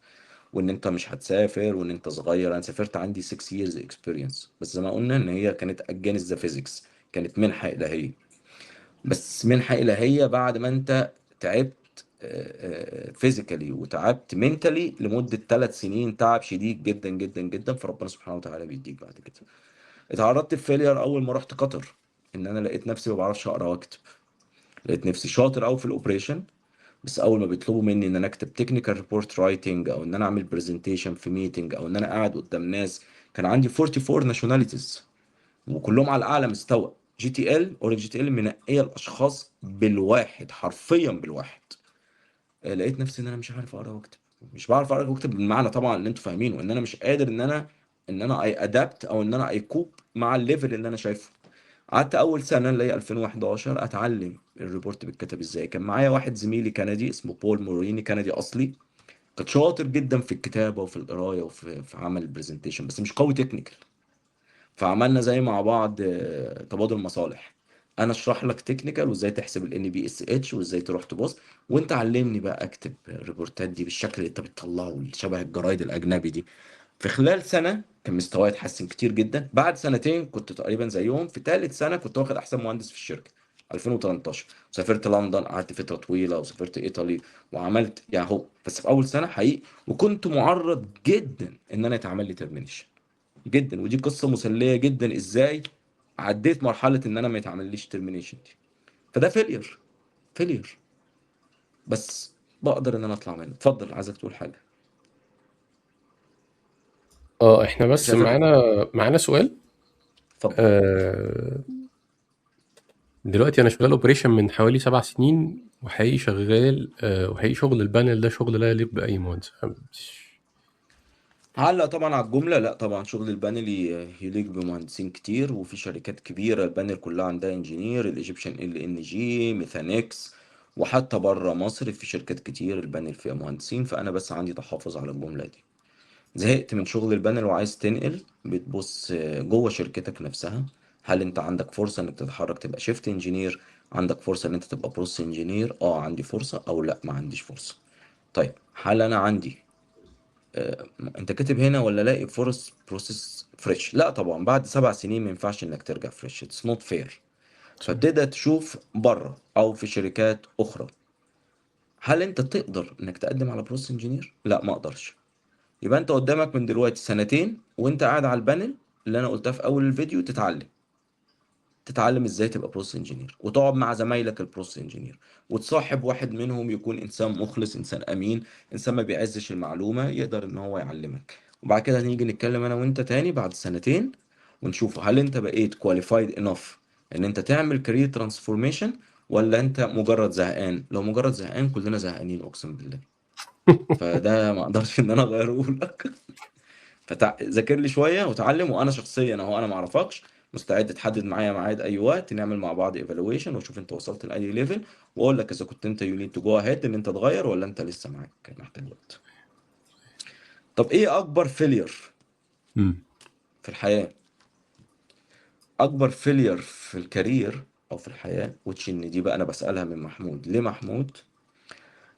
وان انت مش هتسافر، وان انت صغير. انا سافرت عندي 6 years experience، بس زي ما قلنا ان هي كانت against the physics، كانت منحة الهية. بس منحة الهية بعد ما انت تعبت physically وتعبت mentally لمدة 3 سنين، تعب شديد جدا جدا جدا، فربنا سبحانه وتعالى بيديك بعد كده. اتعرضت في failure اول ما رحت قطر، ان انا لقيت نفسي ما بعرفش اقرا واكتب. لقيت نفسي شاطر قوي في ال operation، بس اول ما بيطلبوا مني ان انا اكتب technical report writing، او ان انا اعمل presentation في meeting، او ان انا قاعد قدام ناس، كان عندي 44 nationalities وكلهم على اعلى مستوى. جي تي ال اوريك جي تي ال منقيه الاشخاص بالواحد، حرفيا بالواحد. لقيت نفسي ان انا مش عارف اقرا واكتب، مش بعرف اقرا واكتب بالمعنى طبعا اللي انتوا فاهمينه، ان انا مش قادر ان انا I adapt، او ان انا I cope مع ال level اللي انا شايفه. قعدت اول سنة اللي هي 2011 اتعلم ال report بيتكتب ازاي. كان معايا واحد زميلي كندي اسمه بول موريني، كندي اصلي، كان شاطر جدا في الكتابة وفي القراية وفي عمل ال presentation، بس مش قوي technical. فعملنا زي مع بعض تبادل مصالح، انا اشرح لك technical وازاي تحسب ال NPSH وازاي تروح تبص، وانت علمني بقى اكتب ال reportات دي بالشكل اللي انت بتطلعه اللي شبه الجرايد الاجنبي دي. في خلال سنة كان مستواي اتحسن كتير جدا. بعد سنتين كنت تقريبا زيهم. في ثالث سنة كنت واخد احسن مهندس في الشركة 2018. سافرت لندن، قعدت فترة طويلة، وسافرت ايطالي وعملت يعني هو، بس في اول سنة حقيقي. وكنت معرض جدا ان انا يتعمل لي termination جدا، ودي قصة مسلية جدا ازاي عديت مرحلة ان انا ما يتعمليش termination دي. فده failure بس بقدر ان انا اطلع منه. اتفضل، عايزك تقول حاجة. احنا بس معانا سؤال. اتفضل. دلوقتي انا شغال operation من حوالي 7 سنين، وحقيقي شغال، وحقيقي شغل ال panel ده شغل لا يليق باي مهندس. هعلق طبعا على الجملة. لا طبعا شغل ال panel يليق بمهندسين كتير، وفي شركات كبيرة ال panel كلها عندها engineer، ال Egyptian LNG، ميثانكس، وحتى بره مصر في شركات كتير ال panel فيها مهندسين. فانا بس عندي تحفظ على الجملة دي. زهقت من شغل ال panel وعايز تنقل، بتبص جوه شركتك نفسها، هل انت عندك فرصة انك تتحرك تبقى shift engineer؟ عندك فرصة ان انت تبقى process engineer؟ عندي فرصة، او لا ما عنديش فرصة. طيب هل انا عندي انت كاتب هنا ولا لاقي فرص process fresh؟ لا طبعا بعد 7 سنين ما ينفعش انك ترجع fresh، it's not fair. فبتبدا تشوف بره او في شركات اخرى. هل انت تقدر انك تقدم على process engineer؟ لا ما اقدرش. يبقى انت قدامك من دلوقتي سنتين وانت قاعد على ال panel اللي انا قلتها في اول الفيديو، تتعلم ازاي تبقى process engineer، وتقعد مع زمايلك ال process engineer، وتصاحب واحد منهم يكون انسان مخلص، انسان امين، انسان ما بيعزش المعلومة، يقدر ان هو يعلمك. وبعد كده هنيجي نتكلم انا وانت تاني بعد سنتين، ونشوف هل انت بقيت qualified enough ان انت تعمل career transformation، ولا انت مجرد زهقان. لو مجرد زهقان كلنا زهقانين اقسم بالله، فده ما اقدرش ان انا اغيره لك. ذاكر لي شوية وتعلم. وانا شخصيا اهو انا ما اعرفكش، مستعد تحدد معايا ميعاد اي وقت نعمل مع بعض evaluation، واشوف انت وصلت لاي level، واقول لك اذا كنت انت you need to go ahead ان انت تغير، ولا انت لسه معاك محتاج وقت. طب ايه اكبر failure في الحياة؟ اكبر failure في ال career او في الحياة، which ان دي بقى انا بسالها من محمود. ليه محمود؟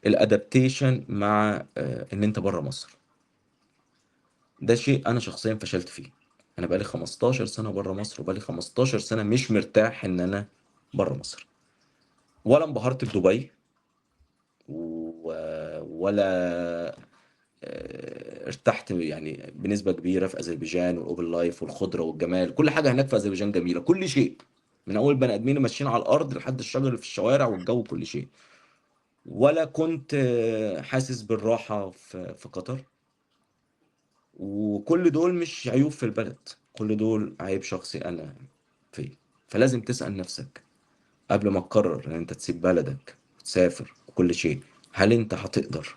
ال adaptation مع ان انت بره مصر، ده شيء انا شخصيا فشلت فيه. انا بقالي 15 سنة بره مصر، وبقالي 15 سنة مش مرتاح ان انا بره مصر، ولا انبهرت بدبي، ولا ارتحت يعني بنسبة كبيرة في اذربيجان، وال open life والخضره والجمال، كل حاجة هناك في اذربيجان جميلة، كل شيء من اول بني ادمين ماشيين على الارض لحد الشجر اللي في الشوارع والجو، كل شيء. ولا كنت حاسس بالراحة في قطر. وكل دول مش عيوب في البلد، كل دول عيب شخصي انا فيه. فلازم تسأل نفسك قبل ما تقرر ان انت تسيب بلدك وتسافر وكل شيء، هل انت هتقدر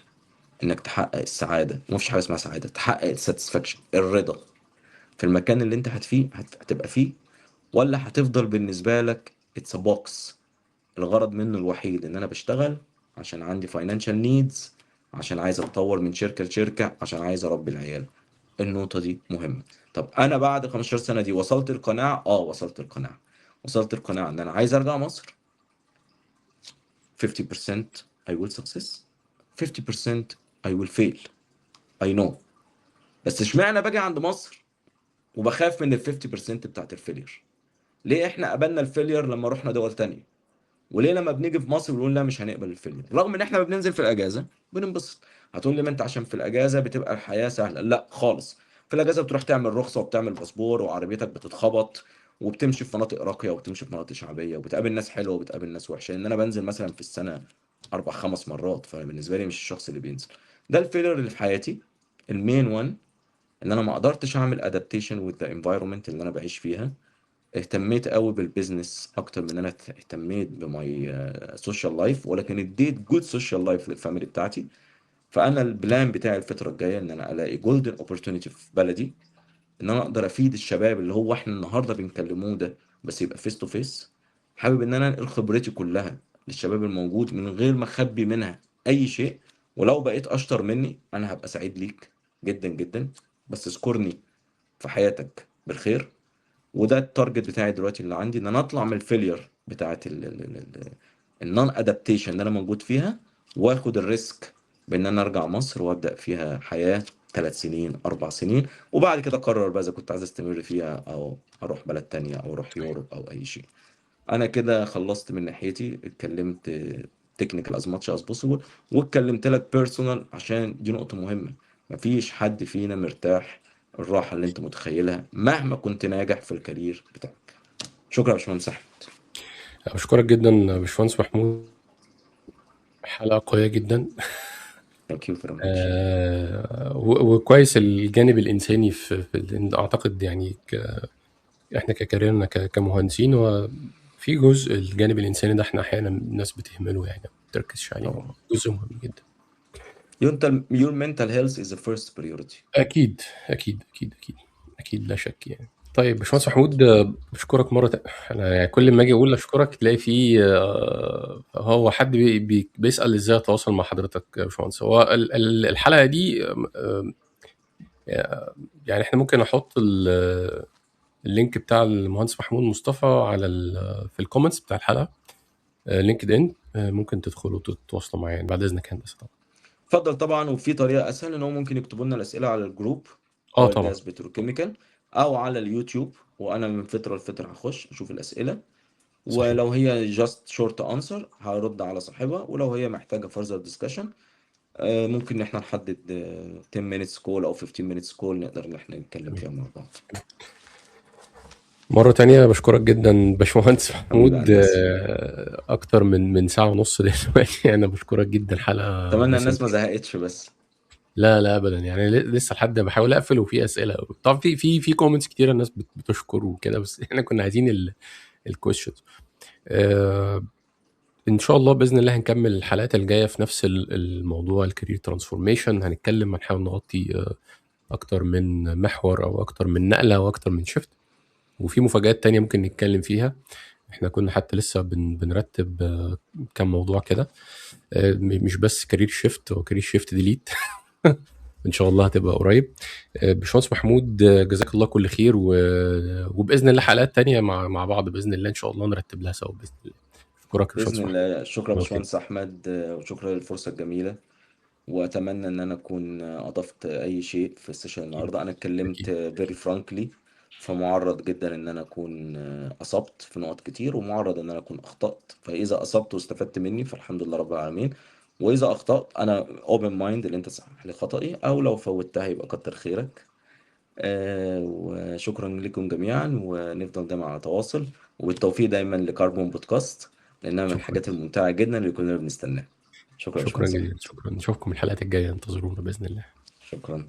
انك تحقق السعادة؟ مفيش حاجة اسمها سعادة، تحقق ال satisfaction، الرضا في المكان اللي انت هتبقى فيه، ولا هتفضل بالنسبة لك it's a box، الغرض منه الوحيد ان انا بشتغل عشان عندي financial needs، عشان عايز اتطور من شركة لشركة، عشان عايز اربي العيال. النقطة دي مهمة. طب انا بعد 15 سنة دي وصلت القناعة؟ وصلت القناعة. وصلت القناعة ان انا عايز ارجع مصر. 50% I will success، 50% I will fail، I know. بس اشمعنى باجي عند مصر وبخاف من ال 50% بتاعت ال failure؟ ليه احنا قبلنا ال failure لما رحنا دول تانية؟ وليه لما بنيجي في مصر بنقول لا مش هنقبل ال failure، رغم ان احنا بننزل في الاجازة بننبسط؟ هتقول لي ما انت عشان في الاجازة بتبقى الحياة سهلة. لا خالص، في الاجازة بتروح تعمل رخصه وبتعمل باسبور وعربيتك بتتخبط، وبتمشي في مناطق راقية وبتمشي في مناطق شعبية، وبتقابل ناس حلوة وبتقابل ناس وحشة. لان انا بنزل مثلا في السنة 4-5 مرات، فبالنسبه لي مش الشخص اللي بينزل. ده ال failure اللي في حياتي، ال main one، ان انا ما قدرتش اعمل adaptation with the environment اللي انا بعيش فيها. اهتميت قوي بال business اكتر من ان انا اهتميت ب my social life، ولكن اديت good social life لل family بتاعتي. فانا ال plan بتاعي الفترة الجاية ان انا الاقي golden opportunity في بلدي، ان انا اقدر افيد الشباب اللي هو احنا النهارده بنكلموه ده، بس يبقى face to face. حابب ان انا انقل خبرتي كلها للشباب الموجود من غير ما اخبي منها اي شيء، ولو بقيت اشطر مني انا هبقى سعيد ليك جدا جدا، بس اذكرني في حياتك بالخير. وده ال target بتاعي دلوقتي اللي عندي، ان انا اطلع من ال failure بتاعت ال non adaptation اللي انا موجود فيها، واخد ال risk بان انا ارجع مصر وابدا فيها حياة 3 سنين 4 سنين، وبعد كده اقرر بقى اذا كنت عايز استمر فيها او اروح بلد تانية او اروح Europe او اي شيء. انا كده خلصت من ناحيتي، اتكلمت technical as much as possible، واتكلمت لك personal عشان دي نقطة مهمة. مفيش حد فينا مرتاح الراحة اللي انت متخيلها مهما كنت ناجح في ال career بتاعك. شكرا يا باشمهندس احمد. اشكرك جدا يا باشمهندس محمود، حلقة قوية جدا. Thank you very much. وكويس الجانب الإنساني في أعتقد يعني إحنا ك career نا كمهندسين، وفي جزء الجانب الإنساني ده إحنا أحيانا الناس بتهمله، يعني ما بتركزش عليه. طبعاً. جزء مهم جدا. Your mental health is the first priority. أكيد، أكيد، أكيد، أكيد، أكيد، لا شك يعني. طيب باشمهندس محمود، بشكرك مرة أنا يعني كل ما أجي أقول أشكرك تلاقي فيه، هو حد بيسأل إزاي أتواصل مع حضرتك يا باشمهندس. هو الحلقة دي، يعني إحنا ممكن نحط ال link بتاع المهندس محمود مصطفى على في ال comments بتاع الحلقة، LinkedIn، ممكن تدخلوا وتتواصلوا معايا يعني بعد إذنك هندسة طبعا. اتفضل طبعا. وفي طريقة أسهل إن هو ممكن يكتبوا لنا الأسئلة على ال group أو طبعا. ال gas petrochemical أو على اليوتيوب، وأنا من فترة لفترة هخش أشوف الأسئلة، ولو هي just short answer هرد على صاحبها، ولو هي محتاجة further discussion، ممكن إن إحنا نحدد، 10 minutes call أو 15 minutes call نقدر إن إحنا نتكلم فيها مع بعض. مرة تانية بشكرك جدا باشمهندس محمود، حبيبي هندسة. أكتر من ساعة ونص دلوقتي. أنا بشكرك جدا، حلقة أتمنى بس الناس ما زهقتش بس. لا لا أبدا، يعني لسه لحد بحاول أقفل وفي أسئلة. طبعا في comments كتيرة الناس بتشكر وكده، بس إحنا كنا عايزين ال questions. إن شاء الله بإذن الله هنكمل الحلقات الجاية في نفس الموضوع، ال career transformation. هنحاول نغطي، أكتر من محور أو أكتر من نقلة أو أكتر من shift، وفي مفاجآت تانية ممكن نتكلم فيها. احنا كنا حتى لسه بنرتب، كم موضوع كده، مش بس career shift و career shift delete. ان شاء الله هتبقى قريب. باشمهندس محمود، جزاك الله كل خير، وباذن الله حلقات تانية مع بعض باذن الله، ان شاء الله نرتب لها سوا باذن الله. اشكرك يا باشمهندس باذن محمود. الله. شكرا باشمهندس احمد، وشكرا للفرصه الجميلة، واتمنى ان انا اكون اضفت اي شيء في ال session النهارده. انا اتكلمت very frankly، فمعرض جدا ان انا اكون اصبت في نقط كتير، ومعرض ان انا اكون اخطات. فاذا اصبت واستفدت مني فالحمد لله رب العالمين، واذا اخطات انا open mind اللي انت تصحح لي خطأي، او لو فوتها يبقى كتر خيرك. وشكرا لكم جميعا، ونفضل دايما على تواصل، وبالتوفيق دايما لكربون بودكاست، لانها من شكراً. الحاجات الممتعة جدا اللي كلنا بنستناها. شكرا يا شكرا باشمهندس جزيلا، أحمد. شكرا. نشوفكم الحلقات الجاية، انتظرونا باذن الله. شكرا.